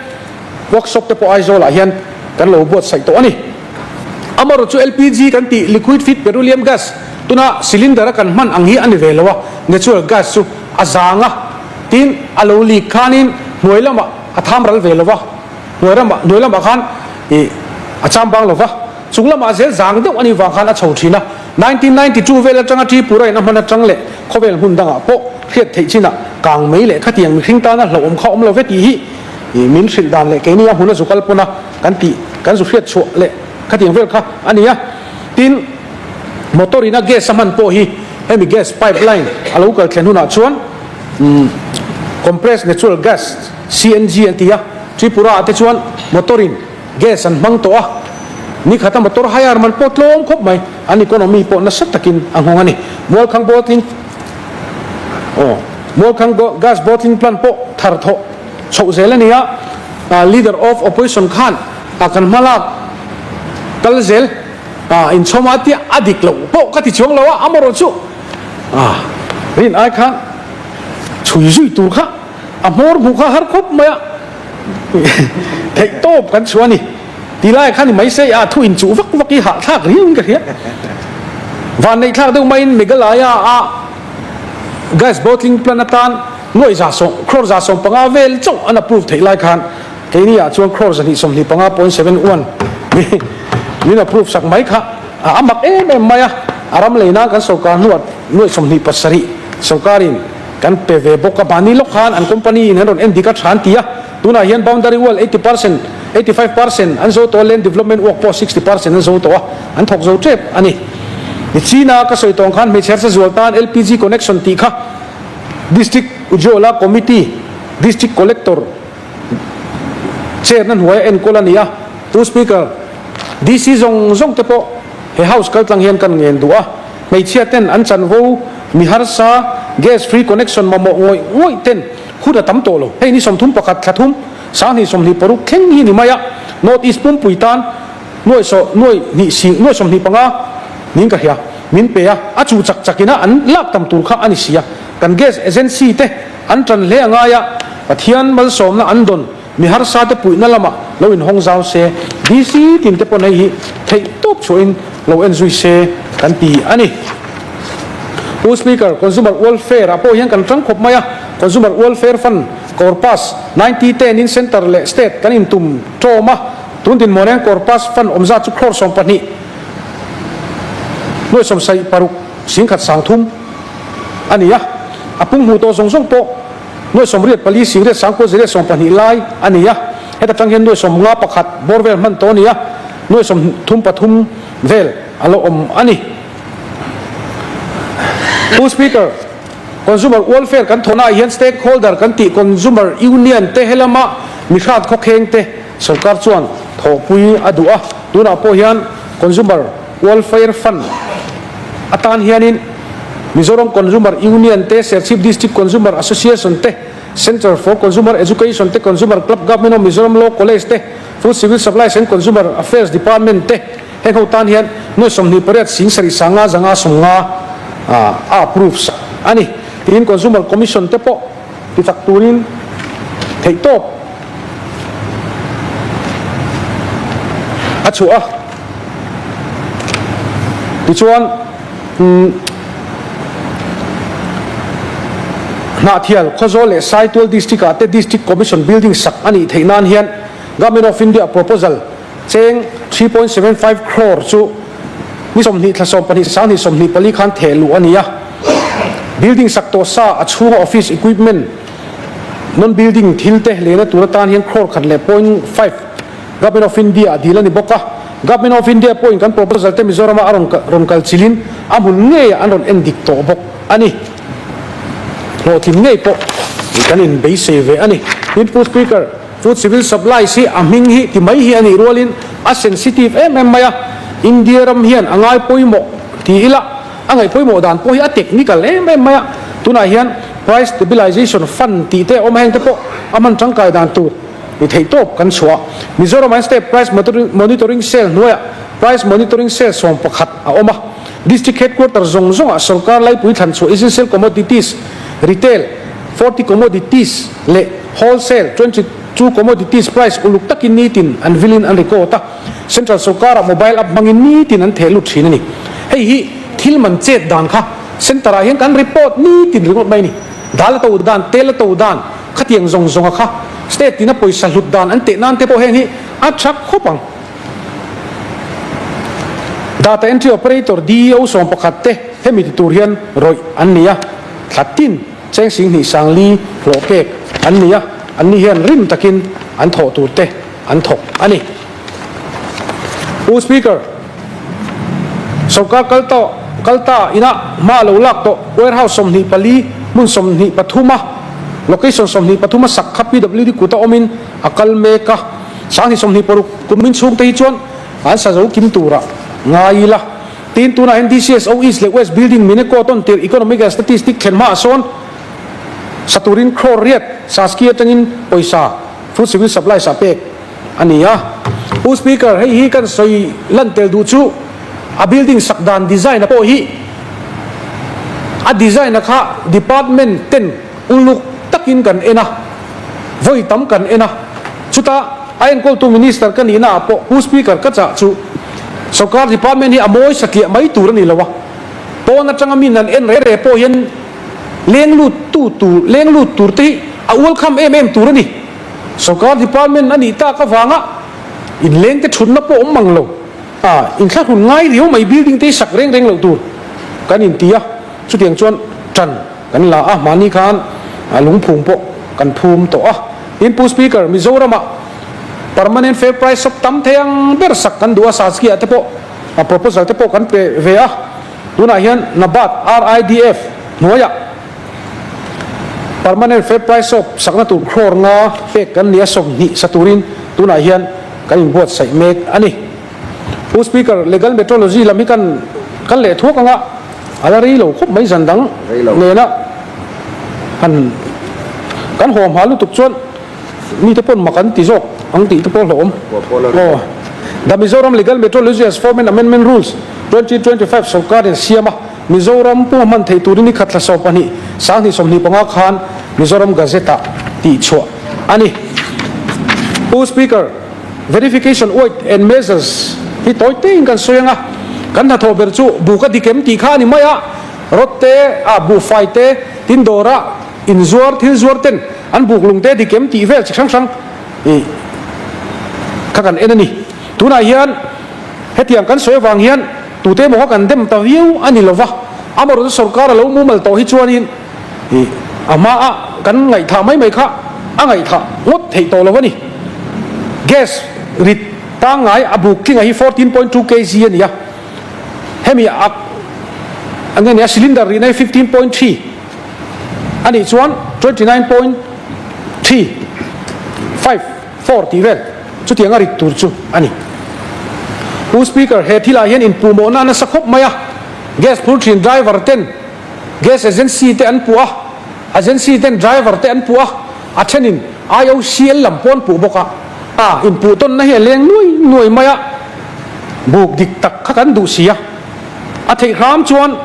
workshop te pawh Aizawlah hian kan lo buatsaih tawh a ni. Amarawh chu LPG kan tih liquid feed petroleum gas tuna cylinder a kan hman ang hi a ni ve lo a, natural gas chu a zang a, tin a lo leak khanin hnuai lamah a tham ral ve lo va, hnuai ramah hnuai lamah khan ih a cham bang lo va, chung lamah zel zang deuh a nih vang khan a chho thin a. 1992 vel atanga Tripura in a hman atang leh khawvel hmun dangah pawh hriat theih chinah kang mei leh khatiang mihring tana hlauhawm kha awm lo ve tih hi ih min hrilh dan leh keini a hmun a zu kal pawn a kan tih kan zu hriat chhuah leh khatiang vel kha a ni a. Tin, motor in a gas a hman pawh hi hemi gas pipe line a lo kal thlen hunah chuan umm compressed natural gas, CNG, an ti a, Tripura ah te chuan motor in gas an hmang tawh a, ni khata motor hire man pawh tlawm khawp mai, an economy pawh nasa takin a nghawng a ni. Mualkhang bottling aw Mualkhang gas bottling plant pawh thar thawh chhoh zel a ni a. Leader of Opposition khan kan hma lak kal zel inchhawm a tia a dik loh pawh ka ti chuang lo a, amarawh chu rin ai khan chhui zui tur kha a hmawr hmuh kha har khawp mai a, theih tawp kan chhuah a ni. Ti lai khan i mai sei a thu inchuh vak vak i hahthlak riau in ka hria. Vanneih thlak deuh maiin Meghalaya a gas bottling plant atan. Nuaih 100, crore 150 vel chauh an approve theih lai khan keini ah chuan crore 225.71 min approve sak mai kha a mak em em mai a. A ram lei nan kan sorkar hnuah nuaih 27 sorkarin kan pe ve bawk a, mahni lawk khan an company in an rawn en dik a tha an ti a, tunah hian boundary wall 80%, 85% an zo tawh a, land development work pawh 60% an zo tawh a, an thawk zo tep a ni. Nichina ka sawi tawng khan hmeichhe harsa zual tan LPG connection tih kha District Ujjwala Committee, District Collector chair-na hnuaia enkawl a ni a. Pu Speaker, DC zawng zawng te pawh he House kaltlang hian kan ngen duh a. Hmeichhia ten an chanvo, mi harsa, gas free connection mamawh ngawih ngawih ten hun a tam tawh lo. Hei ni 31 thla thum, 2026 thleng hi ni mai a, North East pumpui tan nuaih saw nuaih hnih sing nuaih 25 niin ka hria min pe a, a chu chak chak ina an lak tam tur kha a ni si a, kan gas agency te an tan hle a ngai a, Pathian malsawmna an dawn mi harsa te puihna lamah lo inhawng zau se, DC tin te pawn hei hi theih tawp chhuahin lo en zui se kan ti a ni. Pu Speaker, Consumer Welfare ah pawh hian kan tang khawp mai a, Consumer Welfare Fund Corpus 90 ten in Centre leh State kan intum tawm a, Tun dinhmuan hian Corpus Fund awm zat chu crore 12 nuai 76 singkhat 30 a ni a, a pung hmuh tawh zawng zawng pawh nuai 84 singriat sangkua ziriat 12 lai a ni a, heta tang hian nuai 51 bawr vel hman tawh a ni a, nuai 33 vel a lo awm a ni. Pu Speaker, Consumer Welfare kan thawhnaah hian stakeholder kan tih Consumer Union te helama mihrat khawkheng te Sorkar chuan thawhpui a duh a, tunah pawh hian Consumer Welfare Fund atan hianin Mizoram Consumer Union te, Serchhip District Consumer Association te, Centre for Consumer Education te, Consumer Club Government of Mizoram Law College te, Food Civil Supplies and Consumer Affairs Department te heng ho tan hian nuai 28 sing sarih 500 550 a approve sak a ni. Tiin Consumer Commission te pawh ti chak turin theihtawp a chhuah a. Tichuan, Hnahthial, Khawzawl leh Saitual District ah te District Commission Building sak a nih theih nan hian Government of India proposal cheng 3.75 crore chu ni 20 thla 12 20 24 khan theh luh a ni a. Building sak tawh sa a chhunga office equipment, non-building thil te lehna tur atan hian crore khat leh point five Government of India a dil a ni bawk a. Government of India pawhin kan proposal te Mizorama a rawn rawn kal chilin a hmun ngeiah an rawn en dik tawh bawk a ni. Hlawhtling ngei pawh kan inbeisei ve a ni. Tin, Pu Speaker, Food Civil Supplies hi a hming hi ti mai hi a nih rualin a sensitive em em mai a, India ram hian a ngai pawimawh ti ila a ngaih pawimawh dan pawh hi a technical em em mai a, tunah hian Price Stabilization Fund tih te a awm a, heng te pawh a hman tangkai dan tur ni theih tawp kan chhuah. Mizoram ah hian State Price Monitoring Cell hnuaiah Price Monitoring Cell 11 a awm a, District Headquarter zawng zawngah sorkar laipui thlan chhuah Essential Commodities, Retail, 40 Commodities leh Wholesale, 22 Commodities price uluk takin nitin an vilin an record a, Central sorkarah mobile app hmangin nitin an theh lut thin a ni. Hei hi thil man chet dan kha Centre ah hian kan report nitin ringawt mai a ni. Dal a to dan, tel a to dan, khatiang zawng zawnga kha State tina pawisa hlut dan an teh nan te pawh heng hi a tha khawp ang. Data Entry Operator, DEO, 11 te hemi ti tur hian rawih an ni a, thla tin cheng 2000 sangli hlawh pek an ni a, anni hian rim takin an thawh tur te an thawk a ni. Pu Speaker, sorkar kal tawh kal ta inah hma lo lak tawh warehouse 24 hmun 23 a location 23 a sak kha PWD kuta awmin a kal mek a, 2026 kum min chhungte hi chuan an sa zo kim tura ngai ila. Tin, tunah hian DCSO East leh West Building Mineco tawn tirh Economic and Statistic thlen hmaah sawn sa turin crore riat Saski atangin pawisa Food Civil Supplies ah pek a ni a. Pu Speaker, hei hi kan sawi lan tel duh chu a building sak dan design a pawh hi a design a kha department ten uluk takin kan en a, vawi tam kan en a, chutah a enkawltu Minister ka nihna ah pawh Pu Speaker ka chah chu Sorkar department hi a mawi satliah mai tur a ni lo a, pawn atanga min an en reh reh pawh hian. Leng lut tu tur, leng lut tur te hi a ualkham em em tur a ni. Sorkar department a nih tak avanga inleng te thutna pawh awm mang lo. A inthlahrun ngai riau mai building te hi sak reng reng loh tur kan inti a, chutiang chuan tan kan la a, mahni khan lungphum pawh kan phum tawh a. Tin Pu Speaker, Mizoramah permanent fair price shop tam thei ang ber sak kan duh a, Saskia te pawh proposal te pawh kan pe ve a, tunah hian NABARD, RIDF hnuaiah permanent fair price shop sakna tur crore nga pek kan ni a, 20 sa turin tunah hian kan inbuatsaih mek a ni. Pu Speaker, Legal Metrology lam hi kan kal leh thuak anga a la rei lo khawp mai zan dang nena han kan haw hma lutuk chuan mite pawn mak an ti zawk ang tih te pawh hlawhawm. Aw. The Mizoram Legal Metrology has Form and Amendment Rules, 2025 sorkar in siam a, Mizoram puma hman theih turin ni khat thla 12, 2025 khan Mizoram Gazette-ah tihchhuah a ni. Pu Speaker, Verification Weight and Measures hi tawi tein kan sawi ang a, kan hnathawh ber chu buk a dik em tih kha a ni mai a, rod te, ah buhfai te, tin dawra inzuar thil zuar ten an buk lung te a dik em tih vel chi hrang hrang ih kha kan en a ni. Tunah hian hetiang kan sawi avang hian tute emaw kha kan dem ta viau a ni lova, amaherawhchu sorkar a lo mumal tawh hi chuanin Ih, a hmaa kan ngaihthah mai mai kha a ngaihthah ngawt theih tawh lo a ni. Gas rit pangngai a buk tlinga hi 14.2 kg a ni a, hemi a nge nia cylinder rihna hi 15.3 a nih chuan 29.354 tih vel chutianga rit tur chu a ni. Pu Speaker, he thilah hian inpuhmawhna a nasa khawp mai a, gas phur thin driver ten Gas agency te an puh a, agency ten driver te an puh a, a thenin IOCL lam pawh an puh bawk a. A inpuh tawnna hi a leng nuai nuai mai a, buk dik tak kha kan duh si a. A theih hram chuan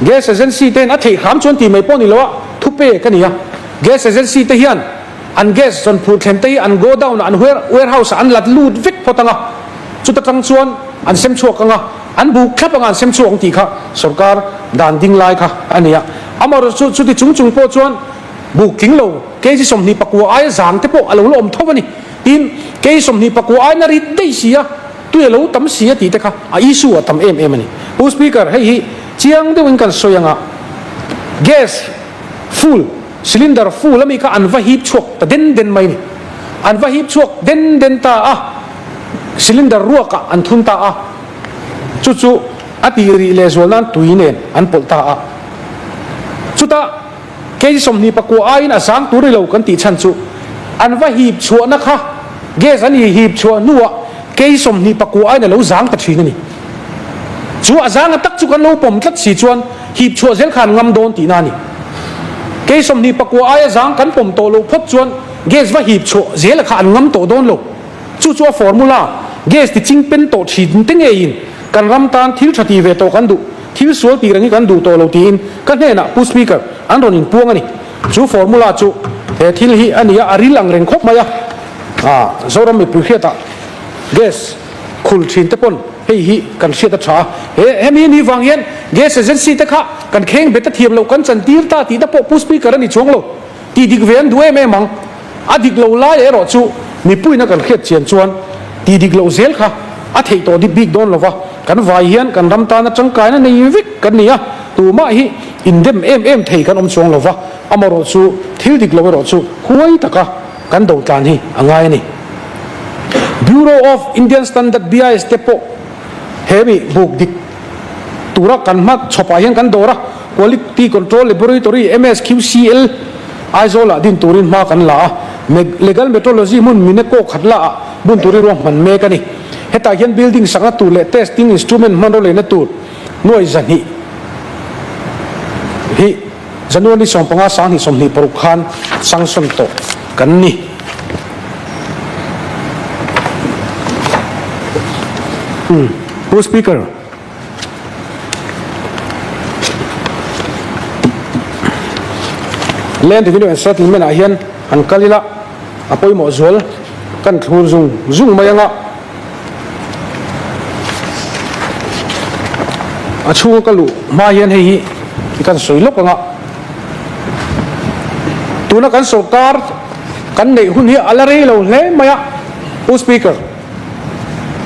Gas agency te hian a theih hram chuan tih mai pawh ni lo a, thupek a ni a. Gas agency te hian an gas rawn phur thlen te hi an godown ah an warehouse ah an lat lut vek phawt ang a, chuta tang chuan an sem chhuak ang a, an buk thlap anga an sem chhuak ang tih kha sorkar dan ding lai kha a ni a. Amaherawhchu chu chuti chung chung pawh chuan buk tling lo kg 24 aia zang te pawh a lo la awm tho a ni. Tin, kg 24 aiin a rit daih si a, tui a lo tam si a tih te kha a issue a tam em em a ni. Pu Speaker, hei hi chiang deuhin kan sawi ang a, gas full, cylinder full ami kha an va hip chhuak ta den den mai a ni. An va hip chhuak den den ta a, cylinder ruakah an thun ta a, chu chu a tih rih leh zual nan tui nen an pawlh ta a. Chutah kg 24 aiin a zang tur ni lo kan tih chhan chu an va hip chhuahna kha gas an hip chhuah hnuah kg 24 aiin a lo zang ta thin a ni. Chu a zanga tak chu kan lo pawm tlat si chuan hip chhuah zel khan ngam dawn tihna a ni. Kei 24 aia zang kan pawm tawh loh phawt chuan gas va hip chhuah zela kha an ngam tawh dawn lo. Chu chu a formula, gas ti ching pen tawh thin te ngeiin kan ram tan thil tha ti ve tawh kan duh, thil sual tih reng hi kan duh tawh lo tiin ka hnenah Pu Speaker an rawn inpuang a ni. Chu formula chu he thil hi a ni a, a ril ang reng khawp mai a. Zoram mipui hriatah gas. Khul thin te pawn hei hi kan hriat a tha a, he hemi ni vang hian gas agency te kha kan kheng bet a thiam loh kan chan tir ta tih te pawh Pu Speaker a ni chuang lo tih dik ve an duh em em ang. A dik lo lai erawh chu mipuiin a kan hriat chian chuan tih dik loh zel kha a theih tawh dip bik dawn lo va, kan vai hian kan ram tana tangkaina nei vek kan ni a, tumah hi indem em em thei kan awm chuang lo va, amaherawh chu thil dik lo erawh chu huai taka kan do tlan hi a ngai a ni. Bureau of Indian Standard, BIS, te pawh he mi buk dik tura kan hma chhawpah hian kan dawr a, Quality Control Laboratory, MSQCL, Aizawl-ah din turin hma kan la a, Legal Metrology hmun Mineko Khatla-ah bun turin ruahman mek a ni. Hetah hian building sakna tur leh testing instrument hmanraw leina tur nuai 200 hi January 15 2026 khan sanction tawh kan ni. Pu Speaker, Land Revenue and Settlement ah hian han kal ila a pawimawh zual kan thlur zung zung mai anga a chhunga ka luh hma hian hei hi kan sawi lawk anga. Tuna kan sorkar kan neih hun hi a la rei lo hle mai a, Pu Speaker,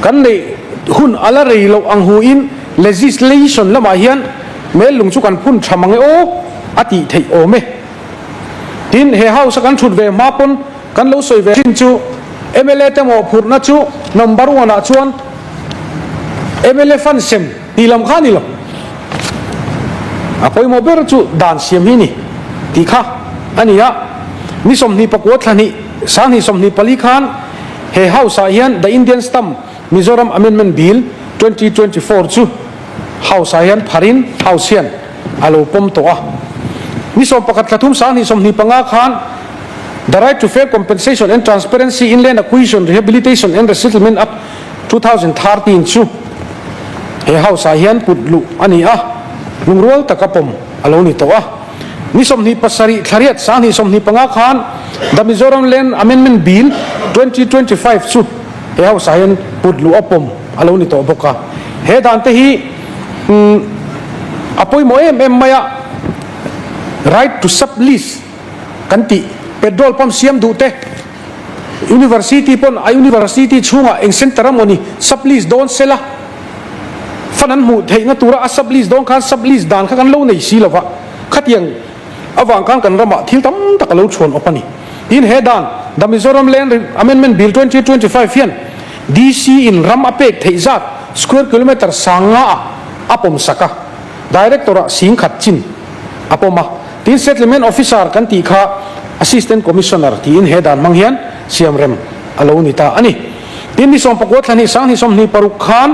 kan neih hun a la rei loh ang huin legislation lamah hian mel lung chu kan phun tha mang e aw a tih theih awm e. Tin, he House a kan thut ve hma pawn kan lo sawi ve thin chu mla te mawhphurhna chu number one ah chuan mla fund sem tih lam kha a ni lo. A pawimawh ber chu dan siam hi a ni tih kha a ni a. Ni 24 thlahnih 2024 khan he House ah hian The Indian Stamp Mizoram Amendment Bill 2024 chu House ah hian pharin House hian a lo pawm tawh a. Ni 11 thla thum 2025 khan The Right to Fair Compensation and Transparency in Land Acquisition, Rehabilitation and Resettlement Act 2013 chu he House ah hian put luh a ni a, lungrual taka pawm a lo ni tawh a. Ni 27 thla riat 2025 khan The Mizoram Land Amendment Bill 2025 chu he House ah hian put luh a pawm a lo ni tawh bawk a. He dan te hi a pawimawh em em mai a, Right to Sub-lease kan tih petrol pump siam duh te, University pawn a University chhungah eng center a mawni sub-lease dawn sela fund an hmuh theihna tura a sub-lease dawn khan sub-lease dan kha kan lo nei si lova, khatiang avang khan kan ramah thil tam tak a lo chhuan awp a ni. Tin he dan The Mizoram Land Amendment Bill 2025 hian DC in ram a pek theih zat square kilometre sanga ah a pawm sak a, Director ah singkhat chin a pawm a. Tin Settlement Officer kan tih kha Assistant Commissioner tiin he dan hmang hian siamrem a lo ni ta a ni. Tin ni 19 thla hnih 2026 khan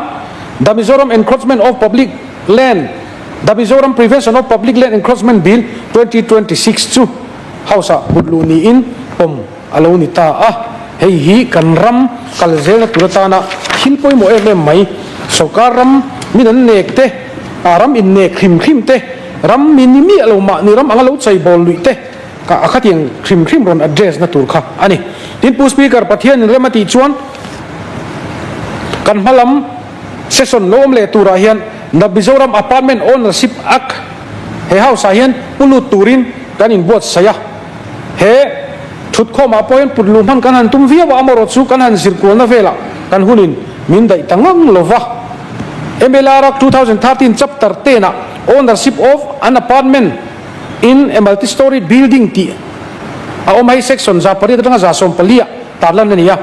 The Mizoram Encroachment of Public Land The Mizoram Prevention of Public Land Encroachment Bill 2026 chu House ah put luh niin pawm a lo ni ta a. Hei hi kan ram kal zelna tur atana thil pawimawh em em mai. Sorkar ram min an nek te, ram innek hrim hrim te, ram mi ni miah lo mahni ram anga lo chaibawl luih te ka a khatiang hrim hrim rawn address na tur kha a ni. Tin Pu Speaker Pathian in rem a tih chuan kan hma lam session lo awm leh turah hian The Mizoram Apartment Ownership Act he house ah hian pu lut turin kan inbuatsaih a. He thutkhawmah pawh hian put luh hman kan han tum viau a, amaherawh chu kan han zirkualna velah kan hunin min daih ta ngang lo va. MLR Act 2013 Chapter 10 ah Ownership of an Apartment in a Multi-Storey Building tih a awm a, hei section 800 atanga 14 ah tarlan a ni a.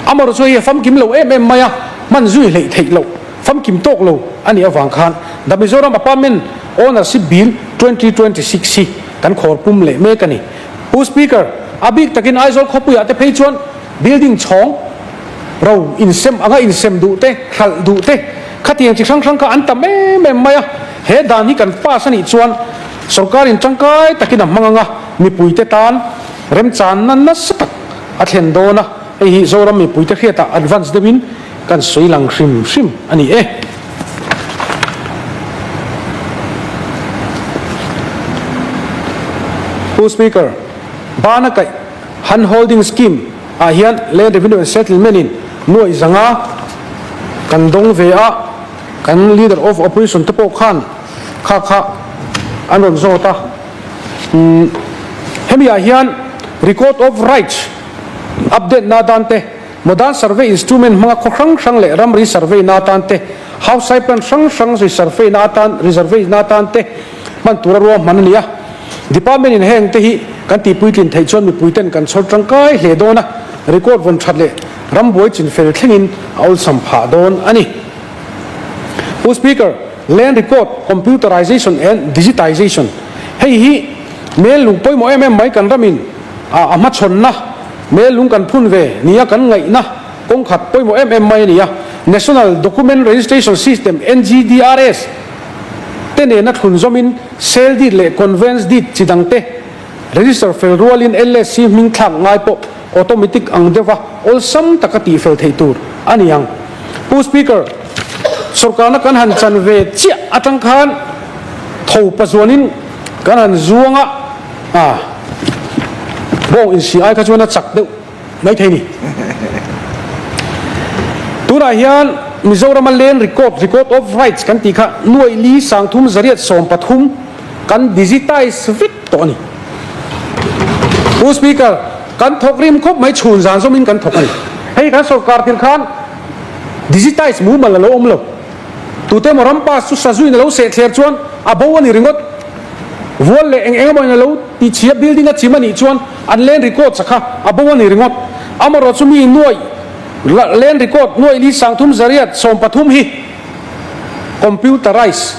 Amaherawh chu hei a famkim lo em em mai a, hman zui hleih theih loh, famkim tawk lo a nih avang khan The Mizoram Apartment Ownership Bill 2026 hi kan khawr pum leh mek a ni. Pu Speaker, a bik takin Aizawl khawpuiah te phei chuan building chhawng ro insem anga insem duh te, hralh duh te, khatiang chi hrang hrang kha an tam em em mai a. He dan hi kan pass a nih chuan sorkarin tangkai takin a hmang anga mipuite tan remchanna nasa tak a thlen dawn a. Hei hi Zoram mipuite hriatah advance deuhin kan sawi lang hrim hrim a ni e. Pu Speaker, bana kaih Hand Holding Scheme ah hian Land Revenue and Settlement in nuaih zanga kan dawng ve a, kan Leader of Opposition te pawh khan kha kha an rawn zawt a. Hemi ah hian Record of Rights update na atan te, Modern Survey Instrument hmanga khaw hrang hrang leh ramri survey na atan te, House Site Plan hrang hrang resurvey na atan resurvey na atan te hman tura ruahman a ni a. Department in heng te hi kan tihpuitlin theih chuan mipui ten kan chhawr tangkai hle dawn a, record vawn that leh rambuai chinfel thlengin a awlsam phah dawn a ni. Pu Speaker, Land Record Computerization and Digitization hei hi mel lung pawimawh em em mai kan ramin a hmachhawnna Mel lung kan phun ve nia kan ngaihna kawng khat pawimawh em em mai a ni a. National Document Registration System, NGDRS, te nena thlun zawmin Sale Deed leh Conveyance Deed chi dang te register fel rualin LSC hming thlak ngai pawh automatic ang deuha awlsam taka tihfel theih tur a ni ang. Pu Speaker, sorkarna kan han chan ve chiah atang khan tho pazuanin kan han zuang a, A, bawng insi ai kha chuan a chak deuh mai thei ni. Tunah hian Mizorama Land Record, Record of Rights kan tih kha nuaih li 3313 kan digitize vek tawh a ni. Pu Speaker, kan thawk rim khawp mai chhun zan zawmin kan thawk a ni. Hei kan sorkar thil khan digitize mumal a lo awm lo. Tute emaw ram pass chu sazuin a lo seh thler chuan a bo a ni ringawt. Vual leh eng eng emawin a lo tichhia building a chim a nih chuan an land records a kha a bo a ni ringawt. Amarawh chu mi nuaih land record nuaih li sangthum zariat 13 hi computerize,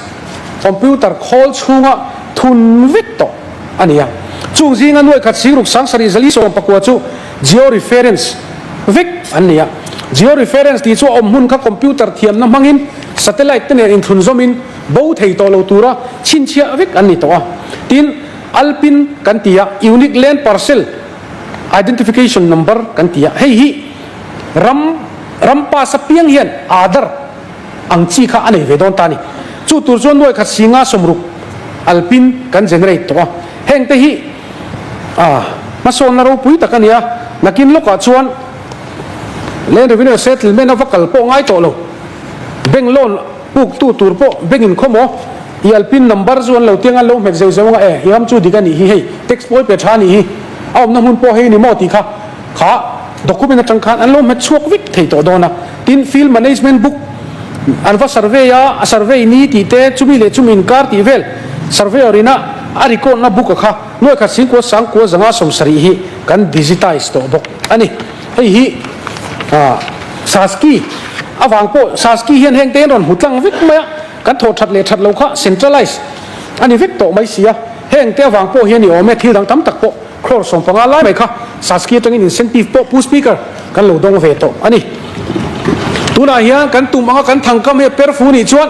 computer khawl chhunga thun vek tawh a ni a. Chung zinga nuaih khat singruk 70 449 chu geo-reference vek an ni a. Geo-reference tih chu a awm hmun kha computer thiamna hmangin satellite te nen inthlunzawmin bo thei tawh lo tura chhinchhiah vek an ni tawh a. Tin, Alpin kan ti a, Unique Land Parcel Identification Number kan ti a, hei hi ram ram pass apiang hian Aadhaar ang chi kha a nei ve dawn ta a ni. Chu tur chuan nuai khat singa 60 Alpin kan generate tawh a. Heng te hi hmasawnna ropui tak a ni a, nakin lawkah chuan Land Revenue Settlement a va kal pawh ngai tawh lo. Bank loan puktu tur pawh bank in khaw maw? I Alpin number chu an lo tiang a, an lo hmet zeuh zeuh anga e, i ram chu dik a nih hi hei, tax pawi pe tha a nih hi, a awmna hmun pawh hei ni maw tih kha kha document atang khan an lo hmet chhuak vek thei tawh dawn a. Tin, field management book an va survey a, a survey ni tih te, chumi leh chumi inkar tih vel surveyor ina a record na book a kha nuai khat singkua sangkua zanga 70 hi kan digitize tawh bawk a ni. Hei hi Saski avang pawh Saski hian heng te an rawn hmu tlang vek mai a, kan thawh that leh that lo kha centralize a ni vek tawh mai si a, heng te avang pawh hian i awm e, thil dang tam tak pawh crore 15 lai mai kha Saski atangin incentive pawh Pu Speaker kan lo dawng ve tawh a ni. Tunah hian kan tum anga kan thangkam hi a per fu nih chuan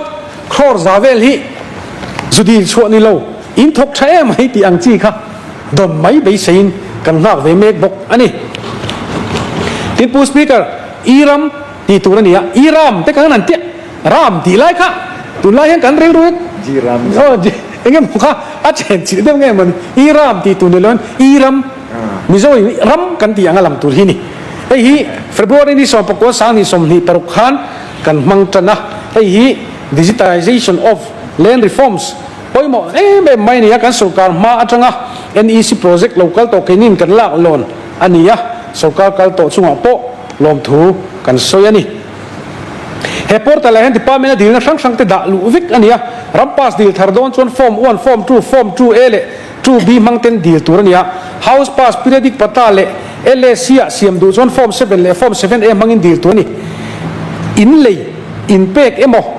crore za vel hi zu dil chhuah ni lo, in thawk tha em mai tih ang chi kha dawn mai beiseiin kan nghak ve mek bawk a ni. Tin Pu Speaker, i ram tih tur a ni a, i ram te kan han tia, ram tih lai kha tunlai hian kan rilru Ji ram. Aw ji eng emaw kha a chen chilh deuh nge mawni, i ram tih tur ni loin i ram, Mizo in ram kan tih anga lam tur hi ni. Hei hi February ni 19 2026 khan kan hmang tan a, hei hi Digitization of Land Reforms Pawimawh em em mai a ni a, kan sorkar hma atanga NEC project lo kal tawh keinin kan lak lawn a ni a, sorkar kal tawh chungah pawh lawmthu kan sawi a ni. He portal ah hian department a dilna hrang hrang te dah luh vek a ni a, ram pass dil thar dawn chuan form one, form two, form 2A leh 2B hmang ten dil tur a ni a, house pass, periodic patta leh LAC ah siam duh chuan form 7 leh form 7A hmangin dil tur a ni. In lei, in pek emaw?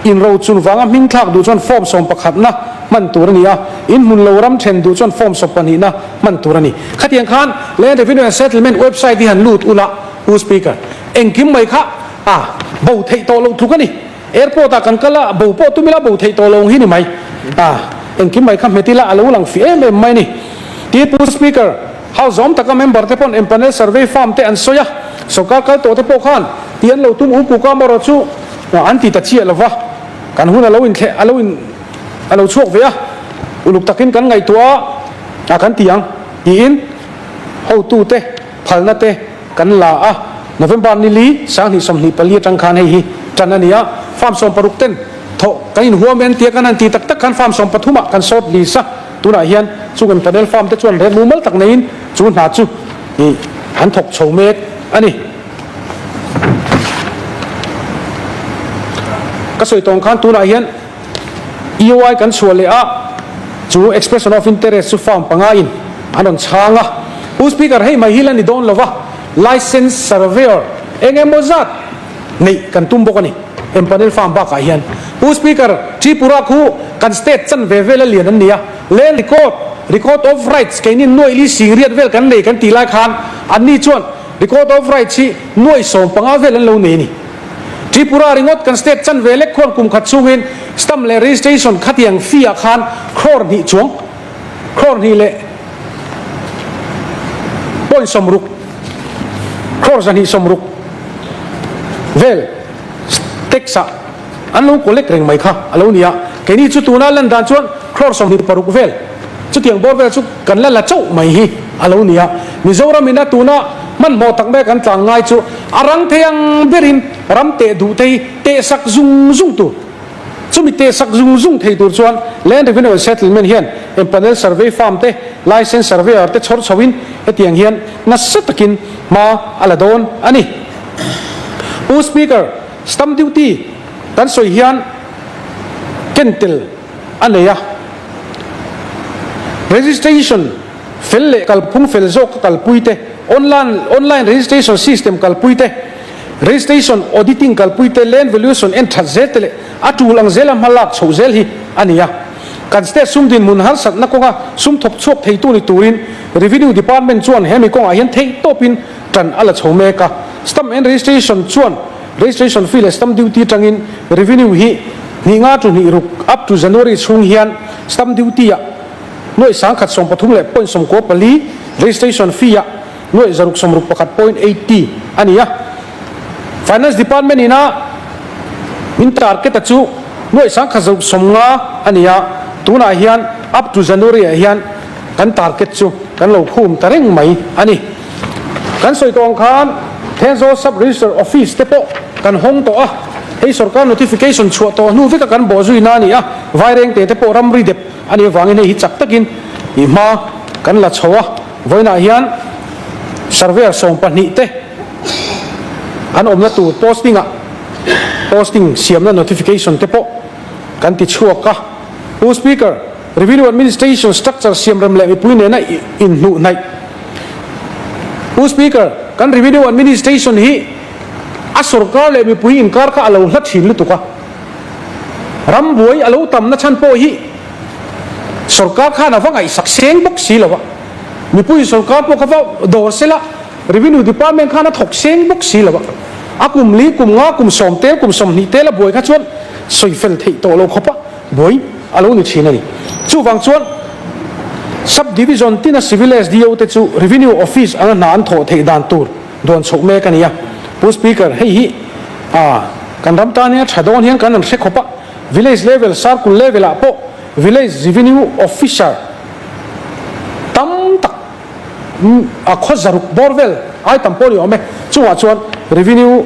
Inrochun vanga hming thlak duh chuan form 11na hman tur a ni a, in hmun lo ram then duh chuan form 12na hman tur a ni. Khatiang khan Land Revenue and Settlement website hi han lut ula, Pu Speaker, engkim mai kha a bo theih tawh loh tluk a ni. Airport ah kan kal a, bo pawh tum ila bo theih tawh lo ang hi ni mai. A, engkim mai kha hmet ila a lo lang fih em em mai a ni. Tin, Pu Speaker, House zawm taka member te pawn empanel survey farm te an sawi a, sorkar kal tawh te pawh khan tih an lo tum u kuk a, amarawh chu an ti ta chiah lova, kan hun a lo inthleh a lo in a lo chhuak ve a, uluk takin kan ngaihtuah a kan ti ang tiin hotute phalna te kan la a, November ni li 2024 atang khan hei hi tan a ni a, farm 60 ten thawh kan inhuam e an tia kan han ti tak tak khan farm 13 ah kan sawt list a. Tunah hian chung an panel farm te chuan rel mumal tak neiin chu hna chu ih an thawk chho mek a ni. Ka sawi tawng khan tunah hian EOI kan chhuah leh a, chu expression of interest chu farm panga in an rawn chhang a. Pu Speaker hei mai hi la ni dawn lova, licence surveyor eng emaw zat neih kan tum bawk a ni. Empanel farm bakah hian Pu Speaker, Tripura khu kan state chan ve vel a lian an ni a, land record, record of rights keini nuaih li singriat vel kan nei kan tih lai khan anni chuan record of rights hi nuaih 15 vel an lo nei a ni. Tripura ringawt kan state chan ve lek khuan kum khat chungin stamp leh registration khatiang fee ah khan crore hnih chuang, crore hnih leh point 60, crore 260 vel tax ah an lo collect reng mai kha a lo ni a, keini chu tuna lan dan chuan crore 26 vel chutiang bawr vel chu kan la la chauh mai hi a lo ni a, Mizoram ina tuna hmanhmawh tak mai kan tlang ngai chu a rang thei ang berin ram teh duh te hi teh sak zung zung tur. Chumi teh sak zung zung thei tur chuan Land Revenue and Settlement hian empanel survey firm te, licence surveyor te chhawr chhoin hetiang hian nasa takin hma a la dawn a ni. Pu Speaker, stamp duty kan sawi hian ken tel a nei a. Registration fel leh kalphung fel zawk a kalpui te, online online registration system kalpui te, registration auditing kalpui te, land valuation en that zel te leh a tul ang zela hma lak chhoh zel hi a ni a. Kan state sum dinhmun harsatna kawnga sum thawk chhuak theitu ni turin Revenue Department chuan hemi kawngah hian theihtawpin tan a la chho mek a. Stamp and Registration chuan registration fee leh stamp duty tangin revenue hi hnih nga tu hnih ruk up to January chhung hian stamp duty ah nuaih 1013 leh point 94, registration fee ah nuaih 661 point 80 a ni a. Finance Department in a min target a chu nuaih 1650 a ni a, tunah hian up to January ah hian kan target chu kan lo khum ta reng mai a ni. Kan sawi tawh ang khan Thenzawl Sub Register Office te pawh kan hawng tawh a, hei sorkar notification chhuah tawh hnu veka kan bawhzuina a ni a, Vairengte te pawh ramri dep a nih avangin hei hi chak takin i hma kan la chho a, vawiinah hian surveyor 12 te an awmna tur posting ah posting siamna notification te pawh kan ti chhuak a. Pu Speaker, Revenue Administration structure siamrem leh mipui nena inhnuh hnaih. Pu Speaker, kan Revenue Administration hi a sorkar leh mipui inkar kha a lo hla thin lutuk a. Rambuai a lo tamna chhan pawh hi sorkar khan a va ngaihsak seng bawk si lo a. Mipui sorkar pawh kha va dawr sela Revenue Department khan a thawk seng bawk si lo a. A kum li, kum nga, kum sawm tel, kum 20 tel a buai kha chuan sawi fel theih tawh lo khawp a buai a lo ni thin a ni. Chuvang chuan Sub Division tina Civil SDO te chu Revenue Office anga hna an thawh theih dan tur duan chhoh mek a ni a. Pu Speaker, hei hi a kan ram tan hian tha dawn hian kan han hre khawp a, Village level, Circle level ah pawh Village Revenue Officer tam tak a khaw zaruk bawr vel ai tam pawh a ni awm e. Chungah chuan Revenue,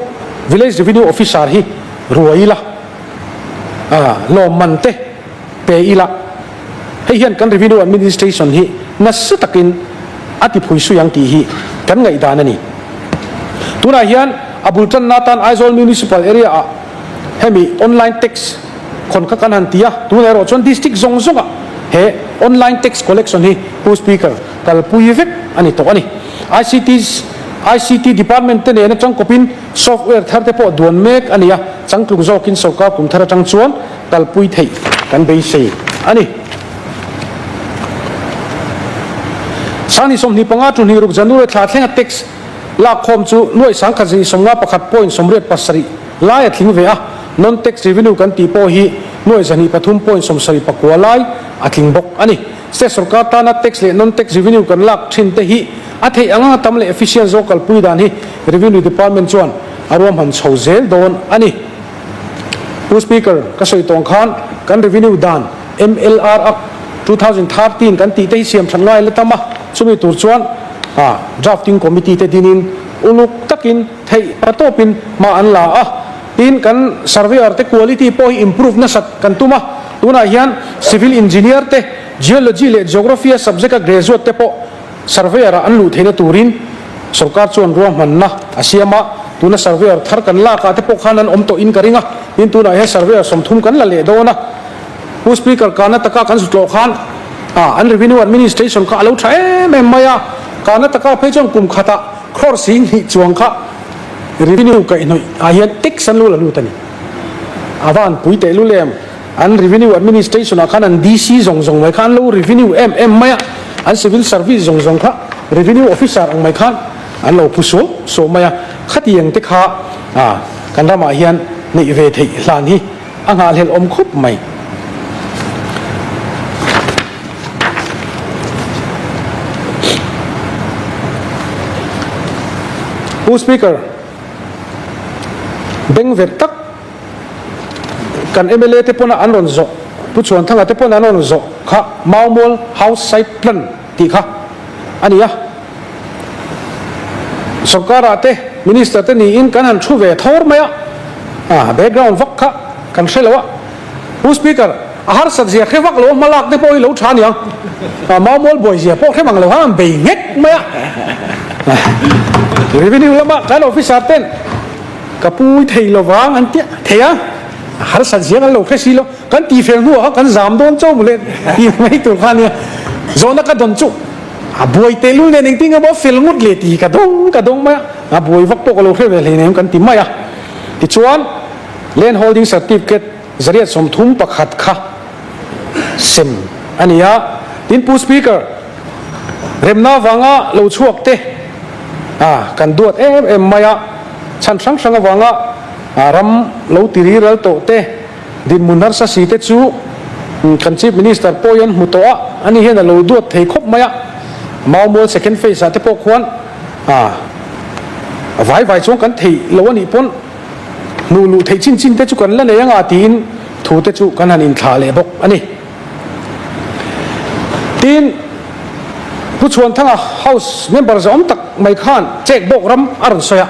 Village Revenue Officer hi ruai ila, lawmman te pe ila, hei hian kan Revenue Administration hi nasa takin a ti phui sui ang tih hi kan ngaihdan a ni. Tunah hian a bul tanna atan Aizawl Municipal Area ah hemi online tax khawn kha kan han ti a, tunah erawh chuan District zawng zawngah he online tax collection hi Pu Speaker kalpui vek a ni tawh a ni. ICT ICT Department te nen atang kawpin software thar te pawh duan mek a ni a, changtluk zawkin sorkar kum thar atang chuan kalpui theih kan beisei a ni. Sangni 25 ṭuhnih ruk January thla thlenga tax lakkhawm chu nuaih 1151 point 87 lai a tling ve a, non-tax revenue kan tih pawh hi nuaih 103 point 79 lai a tling bawk a ni. State sorkar tana tax leh non-tax revenue kan lak thin te hi a theih ang anga tam leh efficient zawk kalpui dan hi Revenue Department chuan a ruahman chho zel dawn a ni. Pu Speaker, ka sawi tawng khan kan revenue dan MLR Act 2013 kan tih te hi siam that ngai la tam a, chumi tur chuan drafting committee te dinin uluk takin theih patawpin hma an la a. Tin, kan surveyor te quality pawh hi improve nasat kan tum a, tunah hian civil engineer te, geology leh geography a subject a graduate te pawh surveyor ah an luh theihna turin sorkar chuan ruahmanna a siam a, tuna surveyor thar kan lak ah te pawh khan an awm tawh in ka ring a, tin tunah hian surveyor 30 kan la leh dawn a. Pu Speaker Karnataka kan zutlawh khan an revenue administration kha a lo tha em em mai a, Karnataka phei chuan kum khatah crore 20 chuang kha Revenue kaihhnawih ah hian tax an lo la lut a ni. A va an pui teh lul em? An revenue administration ah khan an DC zawng zawng mai kha an lo revenue em em mai a, an civil service zawng zawng kha revenue officer ang mai khan an lo phu suau suau mai a. Khatiang te kha kan ramah hian neih ve theih hlan hi a nghahhlelh awm khawp mai. Pu Speaker, bengverh tak kan mla te pawn an rawn zawh, Pu Chhuanthanga te pawn an rawn zawh kha Maumual House Site Plan tih kha a ni a. Sorkar-ah te Minister te niin kan han thu ve thawr mai a, background vak kha kan hre lo a. Pu Speaker, a harsat zia hre vak lo a hmalak te pawh hi lo tha aniang. Maumawl buai zia pawh hre mang lo khan an bei nghek mai a. Revenue lama kan officer ten ka pui thei lo vang an tia thei a, a harsat zia kan lo hre si lo. Kan tih fel hnuah khan kan zam dawn cho mawle tih mai tur kha ania. Zawhna ka dawn chu a buai tehlul nen engtin nge maw a fel ngawt le tih ka dawng ka dawng mai a, a buai vak pawh ka lo hre ve hleinem kan ti mai a. Tichuan Land Holding Certificate zariat 31 kha sem a ni a. Tin Pu Speaker, remna avanga lo chhuak te a kan duat em em mai a, chhan hrang hrang avanga ram lo ti riral tawh te, Dinhmun harsa si te chu kan Chief Minister pawh hian hmu tawh a, ani hian a lo duat thei khawp mai a, Maumual second phase ah te pawh khuan a vai vai chuan kan theih lo a nih pawn hnuh luh theih chin chin te chu kan la nei anga tiin thu te chu kan han inthlah leh bawk a ni. Tin, Pu Chhuanthanga House member zawm tak mai khan Chek bawk ram a rawn sawi a.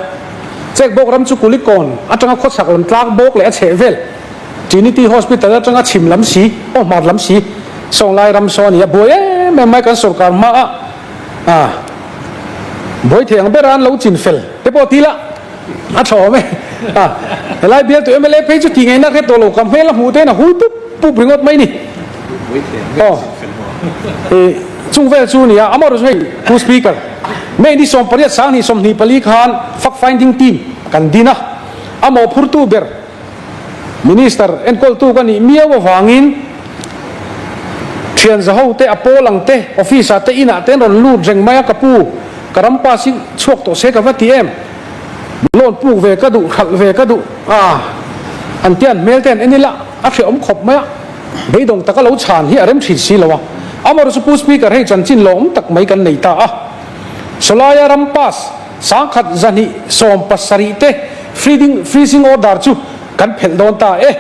Chek bawk ram chu Kulikawn atanga khawchhak lam tlak bawk leh a chheh vel Trinity Hospital atanga chhim lam si, aw hmar lam si, Sawnglai ram saw a ni a, buai em em mai kan sorkar hmaah a buai thei ang bera an lo chin fel te pawh ti la a tha awm e. A helai bialtu mla phei chu tih ngaihna hre tawh lo ka hmel a hmuh te in a hul pup pup ringawt mai ni. Aw i chung vel chu nia amaherawh chu hei Pu Speaker May ni 18 sanghnih 24 khan fact finding team kan din a, a mawhphurtu ber Minister enkawltu ka nih miau avangin thian zaho te a pawl ang te office ah te inah te an rawn lut reng mai a ka pu ka ram pass hi chhuak tawh se ka va ti em loan puk ve ka duh hralh ve ka duh a an tia an hmel te an en ila a hrehawm khawp mai a. Beidawng taka lo chhan hi a rem thin si lo a, amaherawhchu Pu Speaker hei chanchin lawm tak mai kan nei ta a. Sawlaia ram pass 1000 270 te freeding freezing order chu kan phelh dawn ta e.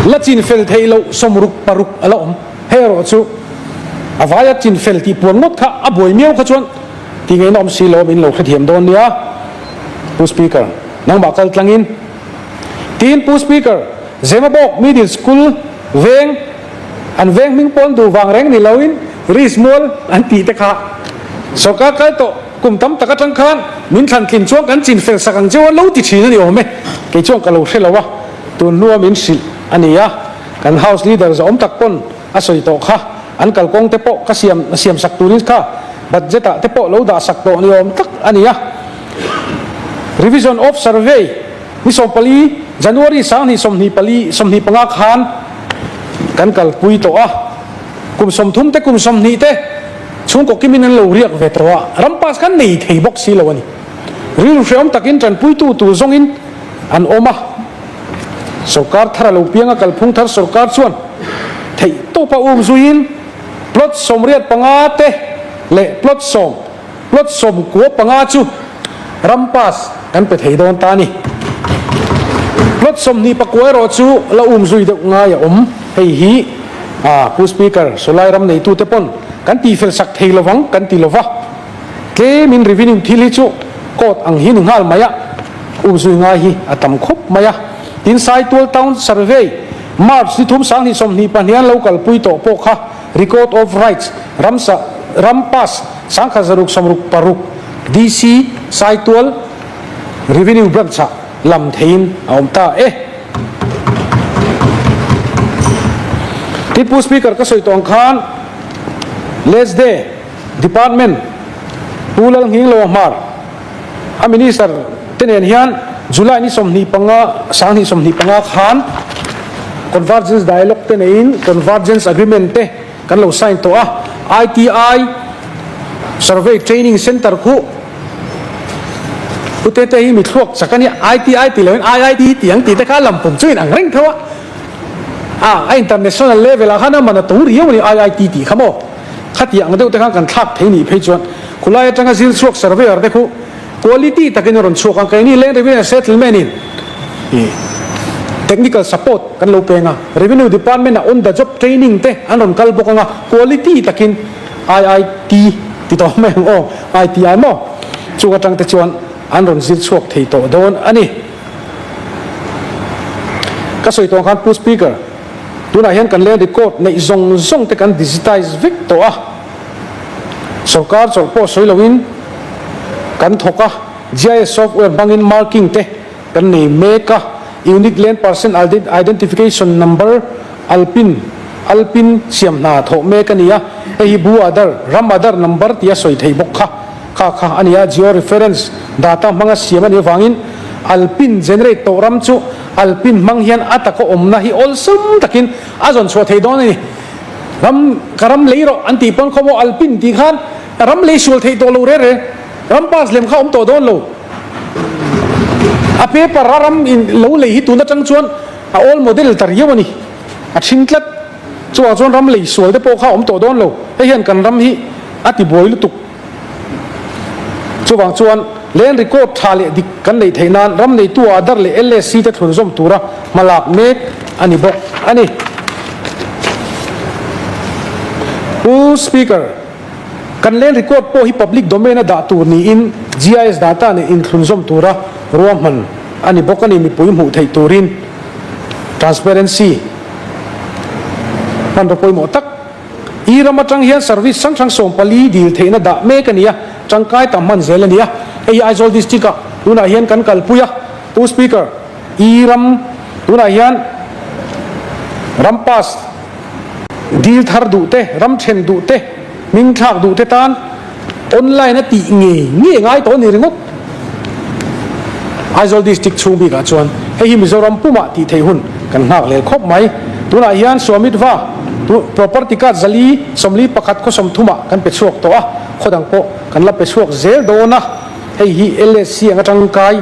La chin fel theih loh 66 a la awm. Hei erawh chu a vaia chin fel tih puan ngawt kha a buai miau kha chuan ti ngei na awm si lo a min lo hrethiam dawn nia Pu Speaker nangmah kal tlangin. Tin Pu Speaker, Zemabawk Middle School veng, an veng hming pawn duh vang reng ni loin Risk mual an tih te kha sorkar kal tawh kum tam tak atang khan min thlan tlin chuan kan chin fel sak ang cheu a lo ti thin a ni awm e. Kei chuan ka lo hre lo a, tun hnua min hrilh a ni a, kan House Leader zawm tak pawn a sawi tawh kha, an kalkawng te pawh ka siam siam sak turin kha budget ah te pawh lo dah sak tawh ni awm tak a ni a. Revision of Survey ni 14 January 2024 25 khan kan kalpui tawh a, kum 30 te kum 20 te chhungkaw kimin an lo riak ve tawh a, ram pass khan nei thei bawk si lo a ni. Rilru hrehawm takin tanpuitu tur zawngin an awm a, sorkar thar a lo piang a, kalphung thar sorkar chuan theih tawpa um zuiin plot 85 te leh plot sawm Plot 95 chu ram pass kan pe thei dawn ta a ni. Plot 29 erawh chu la um zui deuh ngai a awm. Hei hi Pu Speaker, sawlai ram neitute pawn kan tihfel sak thei lovang kan ti lova, tlemin revenue thil hi chu court ang hi ni nghal mai a, um zui ngai hi a tam khawp mai a. Tin Saitual Town Survey March ni thum 20 22 an lo kalpui tawh pawh kha Record of Rights, Ramsa, Ram Pass, 1666, DC, Saitual, Revenue Branch-ah lam theiin a awm ta e. Tin Pu Speaker ka sawi tawh ang khan Lesde Department Pu Lalnghinglo Hmar a Minister te nen hian July ni 25, 2025 khan Convergence Dialogue te neiin Convergence Agreement te kan lo sign tawh a, ITI Survey Training Centre khu Pu Tete hi mi thluak chak a nia, ITI tih loin IIT tih ang tih te kha lam pum chu in ang reng tho a, a a international level ah khan a man a to riau a ni IIT tih kha maw, khatiang ang deuh te khan kan thlak thei nih phei chuan khulai atanga zir chhuak surveyor te khu Quality takin a rawn chhuak ang, keini Land Revenue and Settlement in technical support kan lo peng a, Revenue Department ah on the job training te an rawn kal bawk ang a, quality takin IIT ti tawh mai ang aw, ITI maw? Chung atang te chuan an rawn zir chhuak thei tawh dawn a ni. Ka sawi tawh ang khan Pu Speaker, tunah hian kan land record neih zawng zawng te kan digitize vek tawh a, sorkar chawlh pawh sawi loin kan thawk a, GIS software hmangin marking te kan nei mek a, Unique Land Person Identification Number, Alpin, Alpin, siam hna thawh mek a ni a, hei hi Bu Aadhaar, Ram Aadhaar number tia sawi theih bawk kha kha kha a ni a, Geo Reference data hmanga siam a nih avangin Alpin generate tawh ram chu Alpin hmang hian a taka awmna hi awlsam takin a zawn chhuah thei dawn a ni. Ram, ka ram lei rawh an tih pawn khaw maw Alpin tih khan ram lei sual theih tawh lo reh reh. Ram pass lem kha awm tawh dawn lo. A paper a ram in lo lei hi tun atang chuan a old model ta riau a ni. A thin tlat. Chuvang chuan ram lei sual te pawh kha awm tawh dawn lo. Hei hian kan ram hi a ti buai lutuk. Chuvang chuan land record tha leh dik kan neih theih nan ram neitu Aadhaar leh LSC te thlunzawm tura hma lak mek a ni bawk a ni. Pu Speaker. Kan land record pawh hi public domain a dah tur niin GIS data nen inthlunzawm tura ruahman a ni bawk a ni mipui hmuh theih turin transparency hmanraw pawimawh tak i ram atang hian service hrang hrang 14 dil theihna dah mek a ni a, tangkai tam hman zel a ni a, hei hi Aizawl district ah tunah hian kan kalpui a, Pu Speaker, i ram tunah hian ram pass. Dil thar duh te, ram then duh te, hming thlak duh te tan online a tih ngei ngei ngai tawh a ni ringawt. Aizawl District chhung bikah chuan hei hi Mizoram pumah tih theih hun kan nghak lel khawp mai. Tunah hian Swamitva Property Card 4 41 khaw 30 ah kan pe chhuak tawh a, khaw dang pawh kan la pe chhuak zel dawn a. Hei hi LSC anga tangkai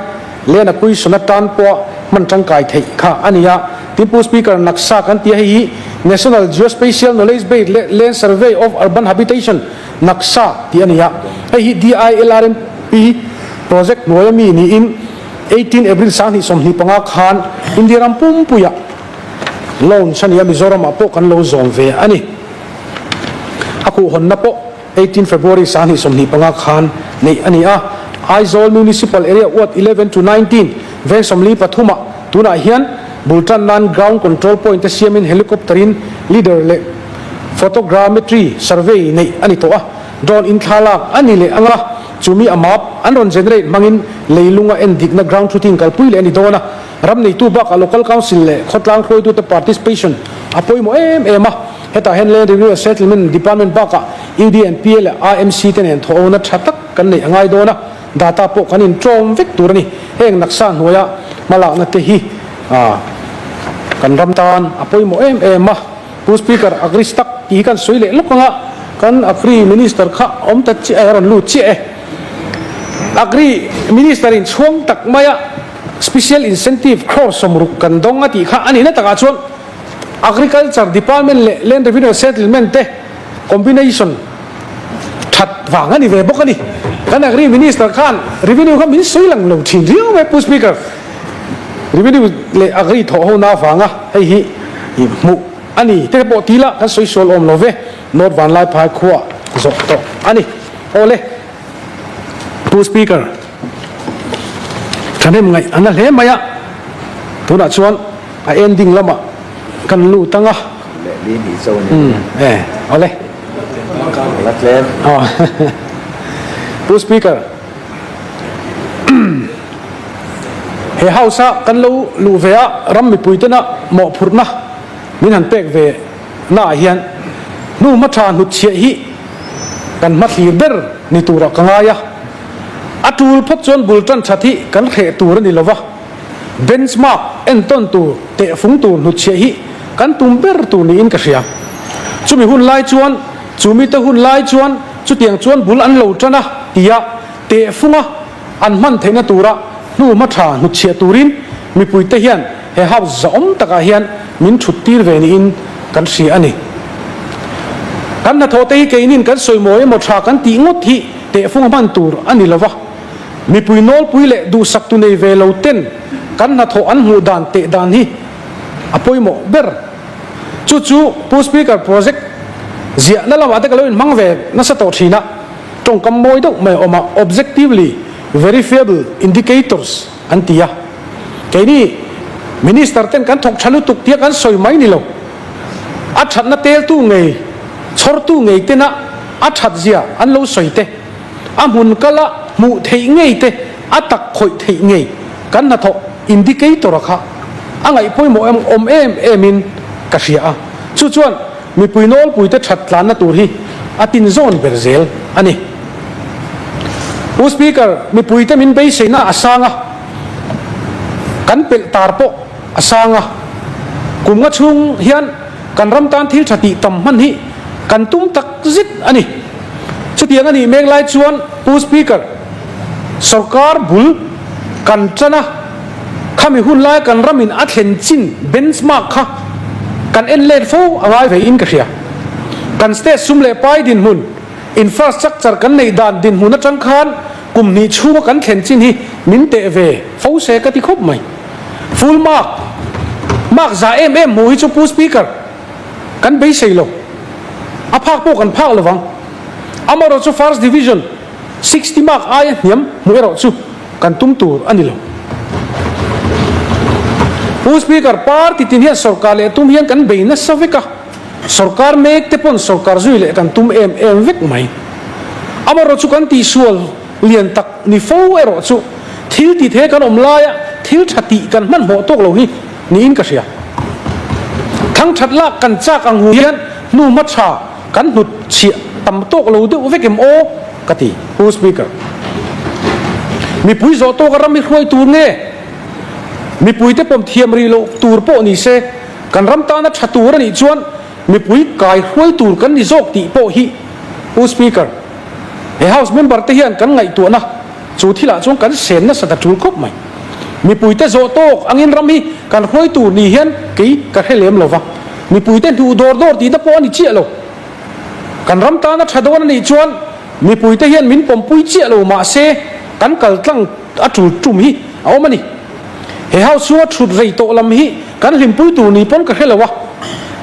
Len a kuisuna tan pawh hman tangkai theih kha a ni a. Tin Pu Speaker, Naksa kan tia hei hi National Geospatial Knowledge Base leh Land Survey of Urban Habitation, Naksa, tih a ni a. Hei hi DILRMP project hnuaia mi niin 18 April 2025 khan India ram pumpuiah launch a ni a, Mizoramah pawh kan lo zawm ve a ni. A khuhhawnna pawh 18 February 2025 khan neih a ni a, Aizawl Municipal Area Ward 11 to 19, veng 43 ah tunah hian bul tan nan Ground Control Point te siamin Helicopter in Lidar leh Photogrammetry survey neih a ni tawh a, drone in thla lak a ni leh ang a, chumi a map an rawn generate hmangin leilunga endikna ground truthing kalpui leh a ni dawn a, Ram neitu bakah Local Council leh khawtlang hruaitute participation a pawimawh em em a. Hetah hian Land Revenue and Settlement Department bakah UDNPA leh AMC te nen thawhona tha tak kan neih a ngai dawn a, data pawh kan inṭawm vek tur a ni. Heng naksa hnuaia hmalakna te hi kan ram tan a pawimawh em em a. Pu Speaker, Agri Stack tih hi kan sawi leh lawk ang a, kan Agri Minister kha awm ta chiah e, a rawn lut chiah e. Agri Minister in chhuang tak maia Special Incentive crore 60 kan dawng a tih kha a nihna takah chuan Agriculture Department leh Land Revenue and Settlement te combination that vang a ni ve bawk a ni. Kan Agri Minister khan Revenue kha min sawi lang lo thin riau mai Pu Speaker. Revenue leh Agri thawh hona avanga hei hi hmuh a ni te pawh ti la kan sawi sual awm lo ve. North Vanlaiphai khua zawh tawh a ni. Awle. Pu Speaker, thahnem ngaih a na hle mai a, tunah chuan a ending lamah kan lut ang a. Umm e, awle. Pu Speaker, he House a kan lo luh ve a, ram mipui tena mawhphurhna min han pek ve naah hian hnu hma tha hnutchhiah hi kan hmathlir ber ni turah ka ngai a, a tul phawt chuan bul tan that hi kan hreh tur a ni lova, benchmark entawn tur tehfung tur hnutchhiah hi kan tum ber tur niin ka hria. Chumi hun lai chuan, chumi te hun lai chuan chutiang chuan bul an lo tan a tia tehfunga an hman theihna tura hnu hma tha hnutchhiah turin mipuite hian he house zahawm takah hian min thut tir ve niin kan hria a ni. Kan hnathawhte hi keinin kan sawimawi emaw tha kan tih ngawt hi tehfung a hman tur a ni lova, mipui nawlpui leh duhsaktu nei ve lo ten kan hnathawh an hmuh dan teh dan hi a pawimawh ber. Chu chu Pu Speaker project ziahna lamah te ka lo inhmang ve nasa tawh thin a. Tawngkam mawi deuh mai a awm a, objectively verifiable indicators an ti a. Keini Minister ten kan thawk tha lutuk tia kan sawi mai ni lo. A thatna teltu ngei, chhawrtu ngei tena a that zia an lo sawi te, a hmun kala hmuh theih ngei te, a tak khawih theih ngei kan hnathawh indicator-a kha a ngaih pawimawh em awm em emin ka hria a. Chu chuan mipui nawlpuite that tlanna tur hi a tinzawn ber zel a ni. Pu Speaker, mipuite min beiseina a sang a, kan pelh tar pawh a sang a. Kum nga chhung hian kan ram tan thil tha tih tam hman hi kan tum tak zet a ni. Chutiang a nih mek lai chuan Pu Speaker, sorkar bul kan tan a, khami hun lai kan ramin a thlen chin benchmark kha kan en let fo a ngai ve in ka hria. Kan state sum leh pai dinhmun, infrastructure kan neih dan dinhmun atang khan kum hnih chhunga kan thlen chin hi min teh ve fo se ka ti khawp mai. Full mark, mark za em em hmuh hi chu Pu Speaker, kan beisei lo. A phak pawh kan phak lovang. Amaherawhchu First Division 60 mark aia hniam hmuh erawh chu kan tum tur a ni lo. Pu Speaker, party tin hian sorkar leh tum hian kan bei nasa vek a, sorkar mek te pawn sorkar zui leh kan tum em em vek mai. Amaherawh chu kan tihsual lian tak ni fo erawh chu thil ti the kan awm laia thil tha tih kan hmanhmawh tawk lo hi niin ka hria. Thangthat lak kan chak ang hu hian hnu hma tha kan hnut chhiah tam tawk lo deuh vek em aw? Ka ti, Pu Speaker. Mipui zawh tawka ram hi hruai tur nge? Mipuite pawm thiam rih loh tur pawh ni se, kan ram tana tha tur a nih chuan mipui kai hruai tur kan ni zawk tih pawh hi Pu Speaker, he House member te hian kan ngaihtuahna chu thilah chuan kan sen nasa ta tul khawp mai. Mipuite zawh tawk angin ram hi kan hruai tur ni hian kei ka hre lem lo va, mipuite hnuh dawr dawr tihna pawh a ni chiah lo. Kan ram tana tha dawn a nih chuan mipuite hian min pawmpui chiah lo mah se kan kal tlang a tul tum hi a awm a ni. He house chhunga thut rei tawh lam hi kan hlimpui tur ni pawn ka hre lo a,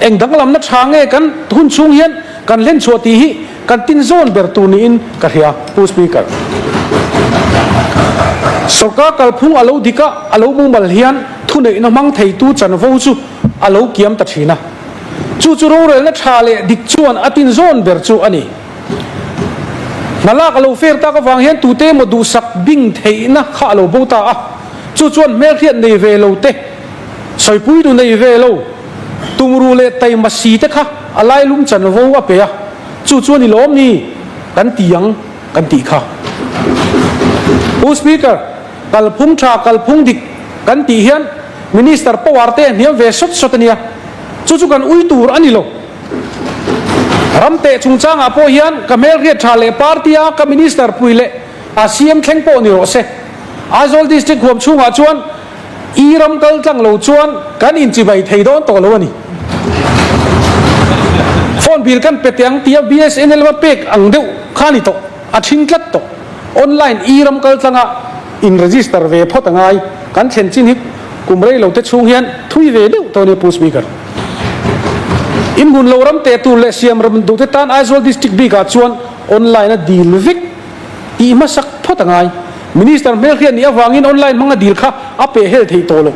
eng danglamna tha nge kan hun chhung hian kan hlen chhuah tih hi kan tin zawn ber tur niin ka hria, Pu Speaker. Sorkar kalphung a lo dik a, a lo mumal hian thuneihna hmang theitu chanvo chu a lo kiam ta thin a. Chu chu rorelna tha leh dik chuan a tin zawn ber chu a ni. Hna lak a lo fer tak avang hian tute emaw duhsak bing theihna kha a lo bo ta a, chu chuan hmelhriat nei ve lo te, sawipui nu nei ve lo, tumruh leh taima si te kha a lailum chanvo a pe a, chu chuan i lawm ni kan ti ang kan tih kha. Pu Speaker, kalphung tha kalphung dik kan tih hian Minister power te a hniam ve sawt sawt a nia, chu chu kan ui tur a ni lo. Ram teh chungchangah pawh hian ka hmelhriat tha leh party a ka Minister pui leh a CM thleng pawh ni rawh se. Aizawl District huam chhungah chuan i ram kal tlang lo chuan kan inchibai thei dawn tawh lo a ni. Phone bill kan pe teh ang tia BSNL va pek ang deuh kha a ni tawh, a thing tlat tawh. Online i ram kal tlanga in register ve phawt a ngai. Kan thlen chin hi kum rei lo te chhung hian thui ve deuh tawh a nia Pu Speaker. In hmun lo ram teh tur leh siam ram duh te tan Aizawl District bik ah chuan online a dil vek tih hmasak phawt a ngai. Minister hmelhriat nih avangin online hmanga dil kha a peh hel theih tawh lo.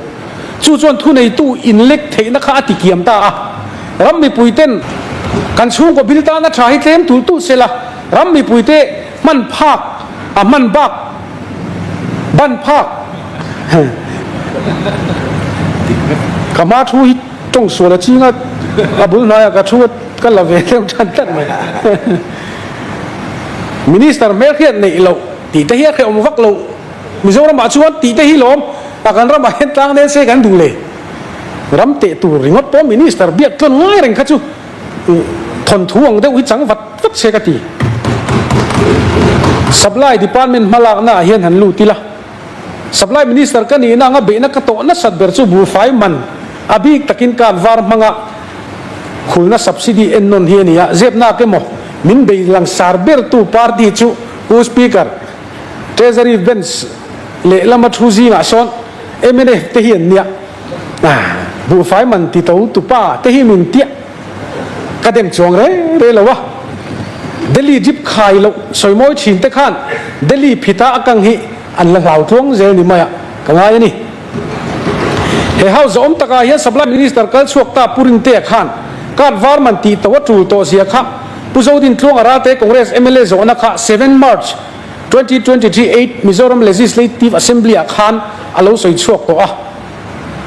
Chu chuan thuneitu inlek theihna kha a ti kiam ta a. Ram mipui ten kan chhungkaw bil tana tha hi tlem tulh tulh sela ram mipui te Hman phak a hman bak ban phak ka hma thu hi tawng sual a ching a, a bul hnaiah ka thu ka la ve deuh tan tlat mai. Minister hmelhriat neih loh tih te hi a hrehawm vak lo Mizoramah chuan tih te hi lawm a kan ramah hian tlang nen se kan duh le. Ram teh tur ringawt pawh Minister biak tlawn ngai reng kha chu Thawnthu ang deuh hi chang vat vat se ka ti. Supply Department hmalakna ah hian han lut ila. Supply Minister ka nihna anga beihna ka tawh nasat ber chu buhfai man a bik takin card var hmanga khulna subsidy ennawn hi a ni a. Zepnak emaw min bei langsar bertu party chu Pu Speaker, Treasury Bench lehlama thu zingah sawn mnf te hi an nia. Buhfai man ti to tupa te hi min tiah ka dem chuang re re lo a. Delhi jeep khai loh sawimawi thin te khan Delhi phita a kang hi an la hlau tluang zel ni mai ah ka ngai a ni. He house zawm takah hian Supply Minister kal chhuak ta Pu Rintea khan card var man tih to a tul tawh zia kha Pu Zodin Tluanga Ralte Congress mla zawhna kha seven March 2023 eight Mizoram Legislative Assembly ah khan a lo sawi chhuak tawh a.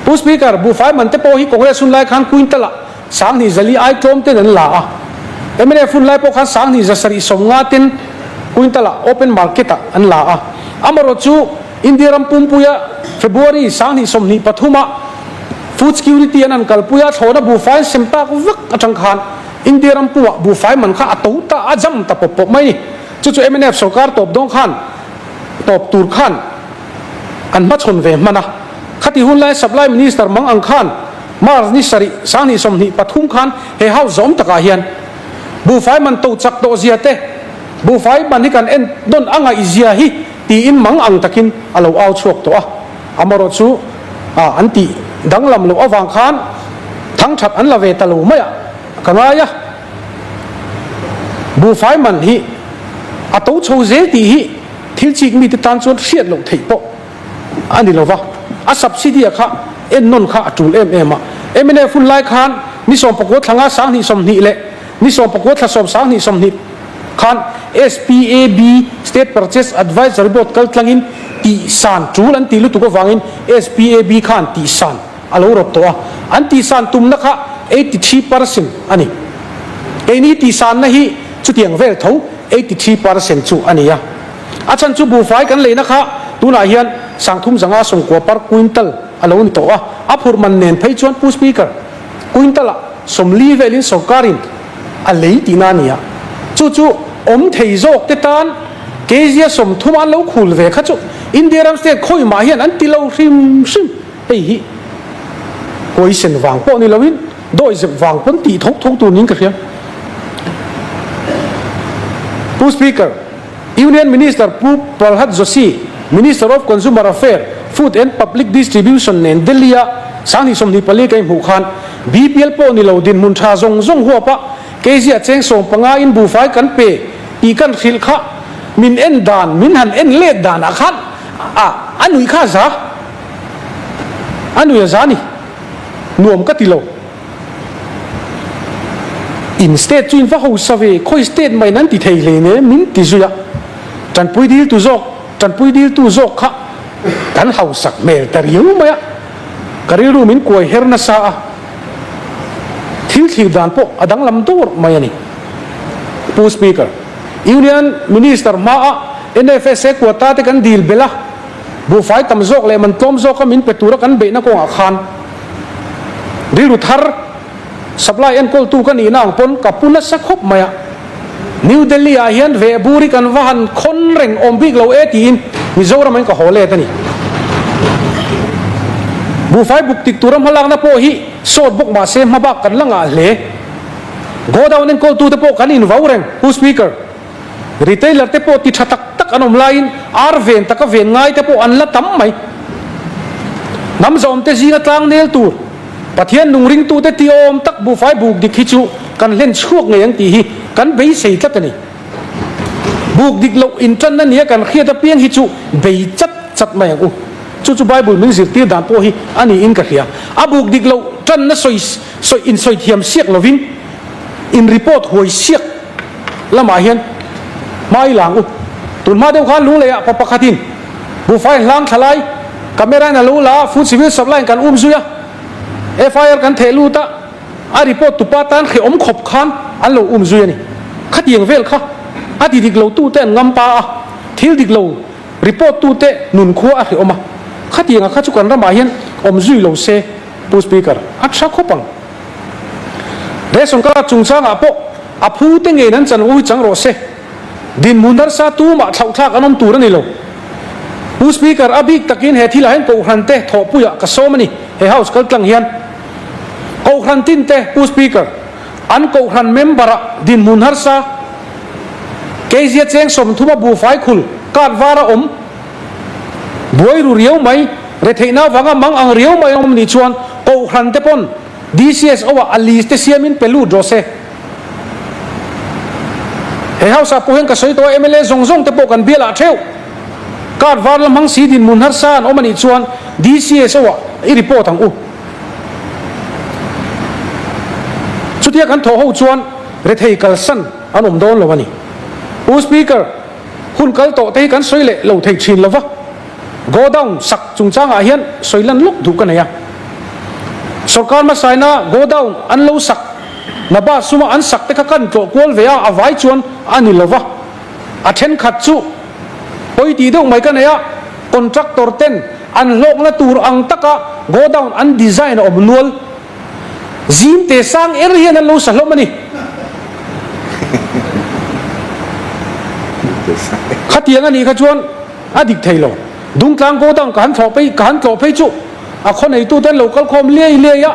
Pu Speaker, buhfai man te pawh hi Congress hun lai khan quintal ah 20 zali ai tlawm ten an la a. Mnf hun lai pawh khan 20 zasarih 50 ten quintal ah open market ah an la a. Amarawh chu India ram pumpuia February 2023 ah Food Security an an kalpui a, thlawhna buhfai an sem tak vak atang khan India ram pumah buhfai man kha a to ta, a jam ta pawp pawp mai ni. Chu chu mnf sorkar tawp dawng khan tawp tur khan an hmachhawn ve hman a. Khati hun lai Supply Minister mang ang khan March ni sarih 2023 khan he house zawm takah hian buhfai man to chak tawh zia te, buhfai man hi kan en nawn a ngaih zia hi tiin mang ang takin a lo au chhuak tawh a. Amarawh chu an tih danglam loh avang khan thangthat an la ve ta lo mai a ka ngai a. Buhfai man hi a to chho zel tih hi thil chik mite tan chuan hriat loh theih pawh a ni lova, a subsidy a kha ennawn kha a tul em em a. Mnf hun lai khan ni 19 thla nga 2020 leh ni 19 thla 10 2020 khan SPAB, State Purchase Advisory Board kaltlangin tihsan tul an tih lutuk avangin SPAB khan tihsan a lo rawt tawh a, an tihsan tumna kha 83% a ni. Keini tihsanna hi chutiang vel tho 83% chu a ni a. A chhan chu buhfai kan leina kha tunah hian 3590 per quintal a lo ni tawh a, a phurh man nen phei chuan Pu Speaker, quintal ah 40 velin sorkarin a lei tihna a ni a, chu chu awm thei zawk te tan kg a 30 an lo khul ve kha chu India ram state khawimah hian an ti lo hrim hrim. Hei hi huaisen vang pawh ni loin dawihzep vang pawn tih tho tho tur niin ka hria. Pu Speaker, Union Minister Pu Pralhad Joshi, Minister of Consumer Affair, Food and Public Distribution nen Delhi-a 2024 ka inhmuh khan BPL pawh ni lo dinhmun tha zawng zawng huapa kg a cheng 15 in buhfai kan pe tih kan hrilh kha min en dan, min han en let danah khan a a nuih kha a za. A nui a za ni. Nuam ka ti lo. In state chu in va hausa ve, khawi state mai in an ti thei hle ne min ti zui a. Tanpui diltu zawk, tanpui diltu zawk kha kan hausak hmel ta riau mai a. Ka rilru min kuai her nasa a. Thil thlir dan pawh a danglam dawr mai a ni. Pu Speaker, Union Minister hmaah NFSA quota te kan dil belh a. Buhfai tam zawk leh man tlawm zawka min pe tura kan beihna kawngah khan rilru thar supply enkawltu ka nihna ang pawn ka pu nasa khawp mai a. New Delhi ah hian veh bur hi kan va han khawn reng awm bik lo e tiin Mizoram ah in ka haw let a ni. Buhfai buk tik tura hmalakna pawh hi sawt bawk mahse hmabak kan la ngah hle. Godown enkawltute pawh kan invau reng, Pu Speaker. Retailer te pawh ti tha tak tak an awm laiin ar ven taka ven ngai te pawh an la tam mai. Hnam zawm te zinga tlang nel tur, Pathian nung ringtute ti awm tak buhfai buk dik hi chu kan hlen chhuak ngei ang tih hi kan beisei tlat a ni. Buk dik loh intanna nia kan hriat apiang hi chu bei chat chat mai ang u. Chu chu Bible min zirtir dan pawh hi a niin ka hria. A buk dik loh tanna sawi sawi insawi thiam siak lovin in report huai siak lamah hian hma i lang u. Tun hma deuh khan Lungleiah pa pakhatin buhfai hlang thla lai camera in a lo la a, Food Civil Supply in kan um zui a, FIR kan theh lut a, a report tupa tan hrehawm khawp khan an lo um zui a ni. Khatiang vel kha a ti dik lo tute an ngam pa a, thil dik lo report tute nun khua a hrehawm a, khatianga kha chu kan ramah hian awm zui lo se Pu Speaker, a tha khawp ang. Ration card chungchangah pawh a phu te ngeiin an chanvo hi chang rawh se. Dinhmun harsa tumah thlauhthlak an awm tur a ni lo. Pu Speaker, a bik takin he thilah hian Kohhran te thawhpuiah ka sawm a ni, he House kaltlang hian. Kohhran tin te, Pu Speaker, an Kohhran member-ah dinhmun harsa keizia cheng 30 a buhfai khul card var a awm buai ru riau mai, retheihna avanga mang ang riau mai awm nih chuan Kohhran te pawn DCSO ah a list te siamin pe lut rawh se. He house ah pawh hian ka sawi tawh a, mla zawng zawng te pawh kan bial ah theuh. Card var la hmang si dinhmun harsa an awm a nih chuan DCSO ah i report ang u. Chutia kan thawh ho chuan rethei kalsan an awm dawn lo a ni. Pu Speaker, hun kal tawh te hi kan sawi leh lo thei thin lo va, godown sak chungchangah hian sawi lan lawk duh ka nei a. Sorkar hmasaina godown an lo sak, Naba suma an sak te kha kan tlawh kual ve a, a vai chuan a ni lo va. A thenkhat chu pawi tih deuh mai ka nei a, contractor ten an hlawkna tur ang taka godown an design a awm nual. Zim te sang er hian an lo sa hlawm a ni. Khatiang a nih kha chuan a dik thei lo. Dungtlang godown ka han thlawh phei ka han tlawh phei chu a khaw neitute an lo kal khawm liai liai a,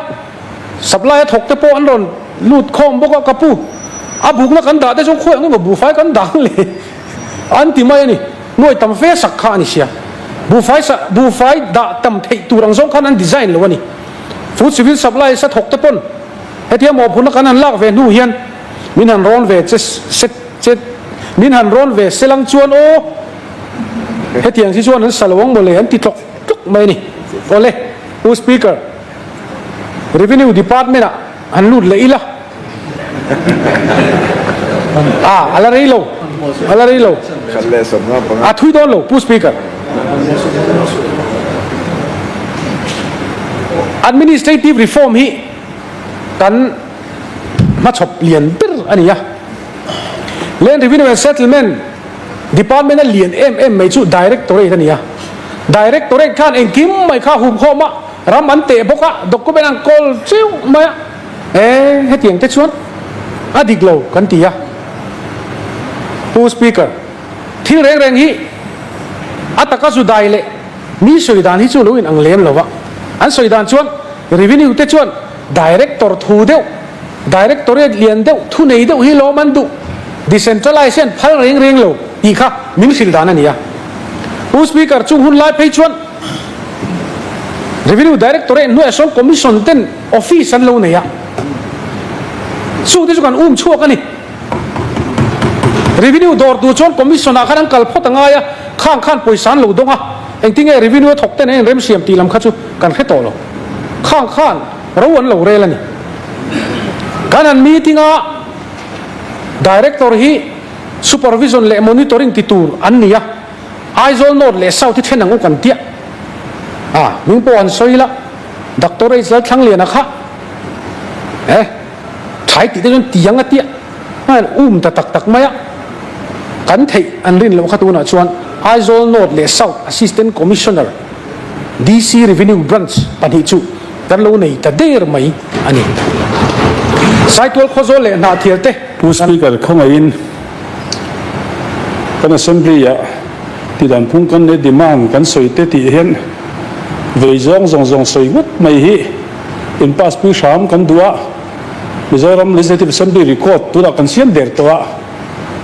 supply a thawk te pawh an rawn lut khawm bawk a, ka pu a bukna kan dah te chuan khawi ang emaw buhfai kan dang le an ti mai a ni. Nuai tam fe sak kha a ni sia. Buhfai sa buhfai dah tam theih tur ang zawng khan an design lo a ni. Food Civil Supply sa thawk te pawn hetia mawhphurhna kan han lak ve hnu hian min han rawn ve che se che min han rawn ve selang chuan aw hetiang hi chuan an sa lo ang mawle an ti tlawk tlawk mai a ni. Awle Pu Speaker, Revenue Department ah han lut leh ila a a la rei lo a la rei lo a thui dawn lo Pu Speaker. Administrative reform hi kan hmachhawp lian ber a ni a. Land Revenue and Settlement Department a lian em em mai chu Directorate a ni a. Directorate khan engkim mai kha humkhawm a, ram an teh bawk a, document an kawl chiu mai a. E, hetiang te chuan a dik lo kan ti a. Pu Speaker, thil reng reng hi a taka zu dai leh mi sawi dan hi chu lo in ang lem lo va. An sawi dan chuan Revenue te chuan Director thu deuh, Directorate lian deuh, thu nei deuh hi lawm an duh, decentralise hian phal reng reng lo tih kha min hrilh dan a ni a. Pu Speaker, chung hun lai phei chuan Revenue Directorate hnuaiah sawn Commission ten Office an lo nei a, chu te chu kan um chhuak a ni. Revenue dawr tur chuan Commission ah khan an kal phawt a ngai a, khang khan pawisa an lo dawng a, engtinge Revenue a thawk ten an inremsiam tih lam kha chu kan hre tawh lo. Khang khan ro an lo rel a ni. Kan han meeting a, Director hi Supervision leh Monitoring ti tur an ni a, Aizawl North leh South hi then ang u kan tiah a, hming pawh han sawi ila, Doctor H Lalthlangliana kha eh thlai tih te chuan tiang a tiah a han um ta tak tak mai a, kan theih an rin loh kha tunah chuan Aizawl North leh South Assistant Commissioner DC Revenue Branch pahnih chu kan lo nei ta der mai a ni. Saitual Khawzawl leh Hnahthial te Pu Speaker khawngaihin kan Assembly ah Tidan phung kan leh demand kan sawi te tih hian vei zawng zawng zawng sawi ngawt mai hi in pass pui hram kan duh a, Mizoram Legislative Assembly record tunah kan siam der tawh a,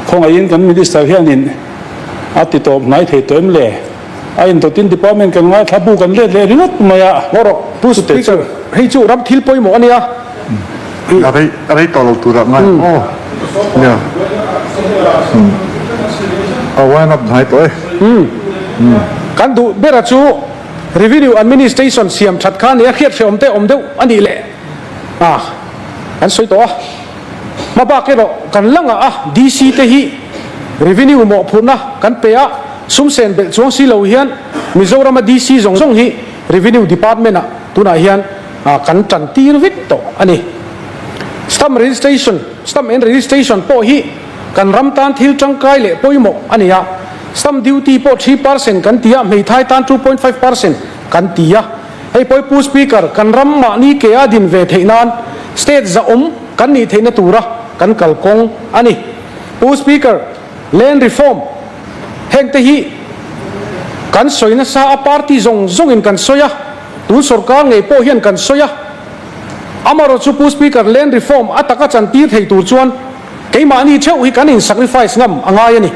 khawngaihin kan Minister hianin a ti tawp hnai thei tawh em le? A indawtin department kan ngaithla bu kan let leh ringawt mai a. Ngaw rawh, Pu Speaker, hei chu ram thil pawimawh a nia. A rei a rei tawh lo turah ngai ang aw. Nia. A wind up hnai tawh e. Kan duh bera chu Revenue Administration siam that kha nia hriat hrehawm te awm deuh a nih leh a kan sawi tawh a. Hmabak erawh kan la ngah a, DC te hi Revenue mawhphurhna kan pe a, sum sen belh chuang si lo hian Mizorama DC zawng zawng hi Revenue Department ah tunah hian kan tan tir vek tawh a ni. Stamp registration, Stamp and registration pawh hi kan ram tan thil tangkai leh pawimawh a ni a. Stamp duty pawh 3% kan ti a, hmeithai tan 2.5% kan ti a. Hei pawh hi Pu Speaker, kan ram mahni ke a din ve theih nan state zahawm kan nih theihna tura kan kalkawng a ni. Pu Speaker, Land Reform hengte hi kan sawi nasa a, party zawng zawngin kan sawi a. Tun sorkar ngei pawh hian kan sawi a, amarawh chu Pu Speaker Land Reform a taka chantir thei tur chuan keimahni theuh hi kan in sacrifice ngam a ngai a ni.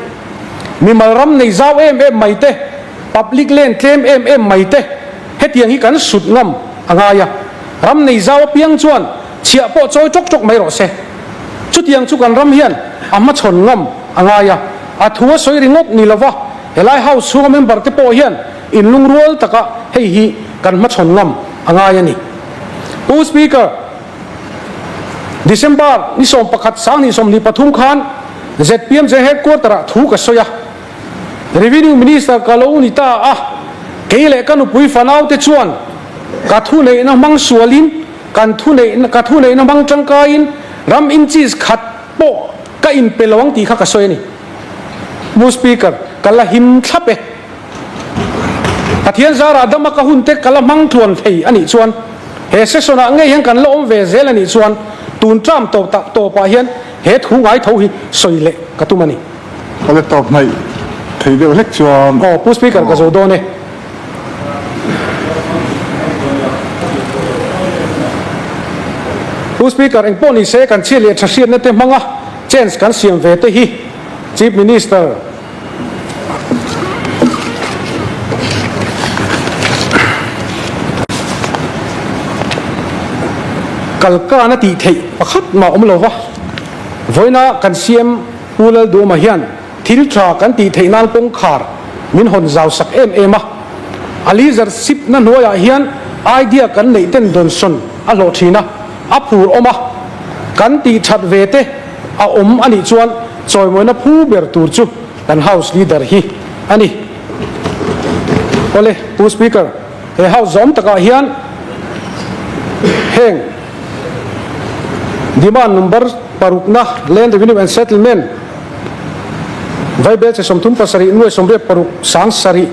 Mimal ram nei zau em em mai te, public land tlem em em mai te hetiang hi kan sut ngam a ngai a. Ram nei zau apiang chuan chhiah pawh chawi tawk tawk mai rawh se. Chutiang chu kan ram hian a hmachhawn ngam a ngai a, a thu a sawi ringawt ni lova helai House chhunga member te pawh hian Inlungrual taka hei hi kan hmachhawn ngam a ngai a ni. Pu Speaker, December ni 11 2023 khan ZPMJ headquarter-ah thu ka sawi a, Revenue Minister ka lo ni ta a, kei leh ka nupui fanaute chuan ka thuneihna hmang sualin kan thuneihna ka thuneihna hmang tangkaiin ram inches khat pawh ka inpe lo ang tih kha ka sawi a ni. Pu Speaker, ka la him thlap e. Pathian zarah dama ka hun te ka la hmang tluan thei a nih chuan he session ah ngei hian kan la awm ve zel a nih chuan tun term tawp tak tawpah hian he thu ngai tho hi sawi leh ka tum a ni. Ka la tawp hnaih thei deuh hlek chuan. Aw Pu Speaker ka zo dawn e. Pu Speaker engpawh ni se kan chhiat leh tha hriatna te hmanga chance kan siam ve te hi Chief Minister Kalkan a tih theih pakhat mah awm lo va, vawiina kan CM Pu Lalduhawma hian thil tha kan tih theih nan kawngkhar min hawn zau sak em em a. A leadership na hnuaiah hian idea kan neih ten dawnsawn a hlawh thin a, a phur awm a, kan tih that ve te a awm a nih chuan chawimawina phu ber tur chu kan House Leader hi a ni. Awle, Pu Speaker, he House zawm takah hian heng Demand number parukna Land Revenue and Settlement Vaibel che 37 nuai 86 sang sarih,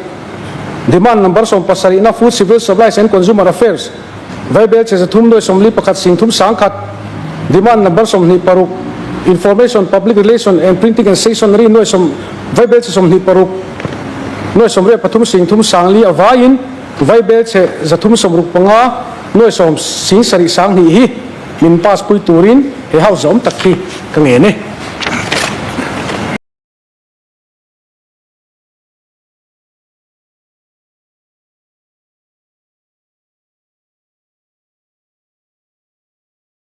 Demand number 17na Food Civil Supplies and Consumer Affairs Vaibel che 300 nuai 41 sing thum sang khat, Demand number 26 Information, Public Relation and Printing and Stationery nuai sawm Vaibel che 26 nuai 83 sing thum sang li a vaiin Vaibel che 365 nuai sawm sing sarih sang hnih hi min pass pui turin he House zawm tak hi ka ngen e.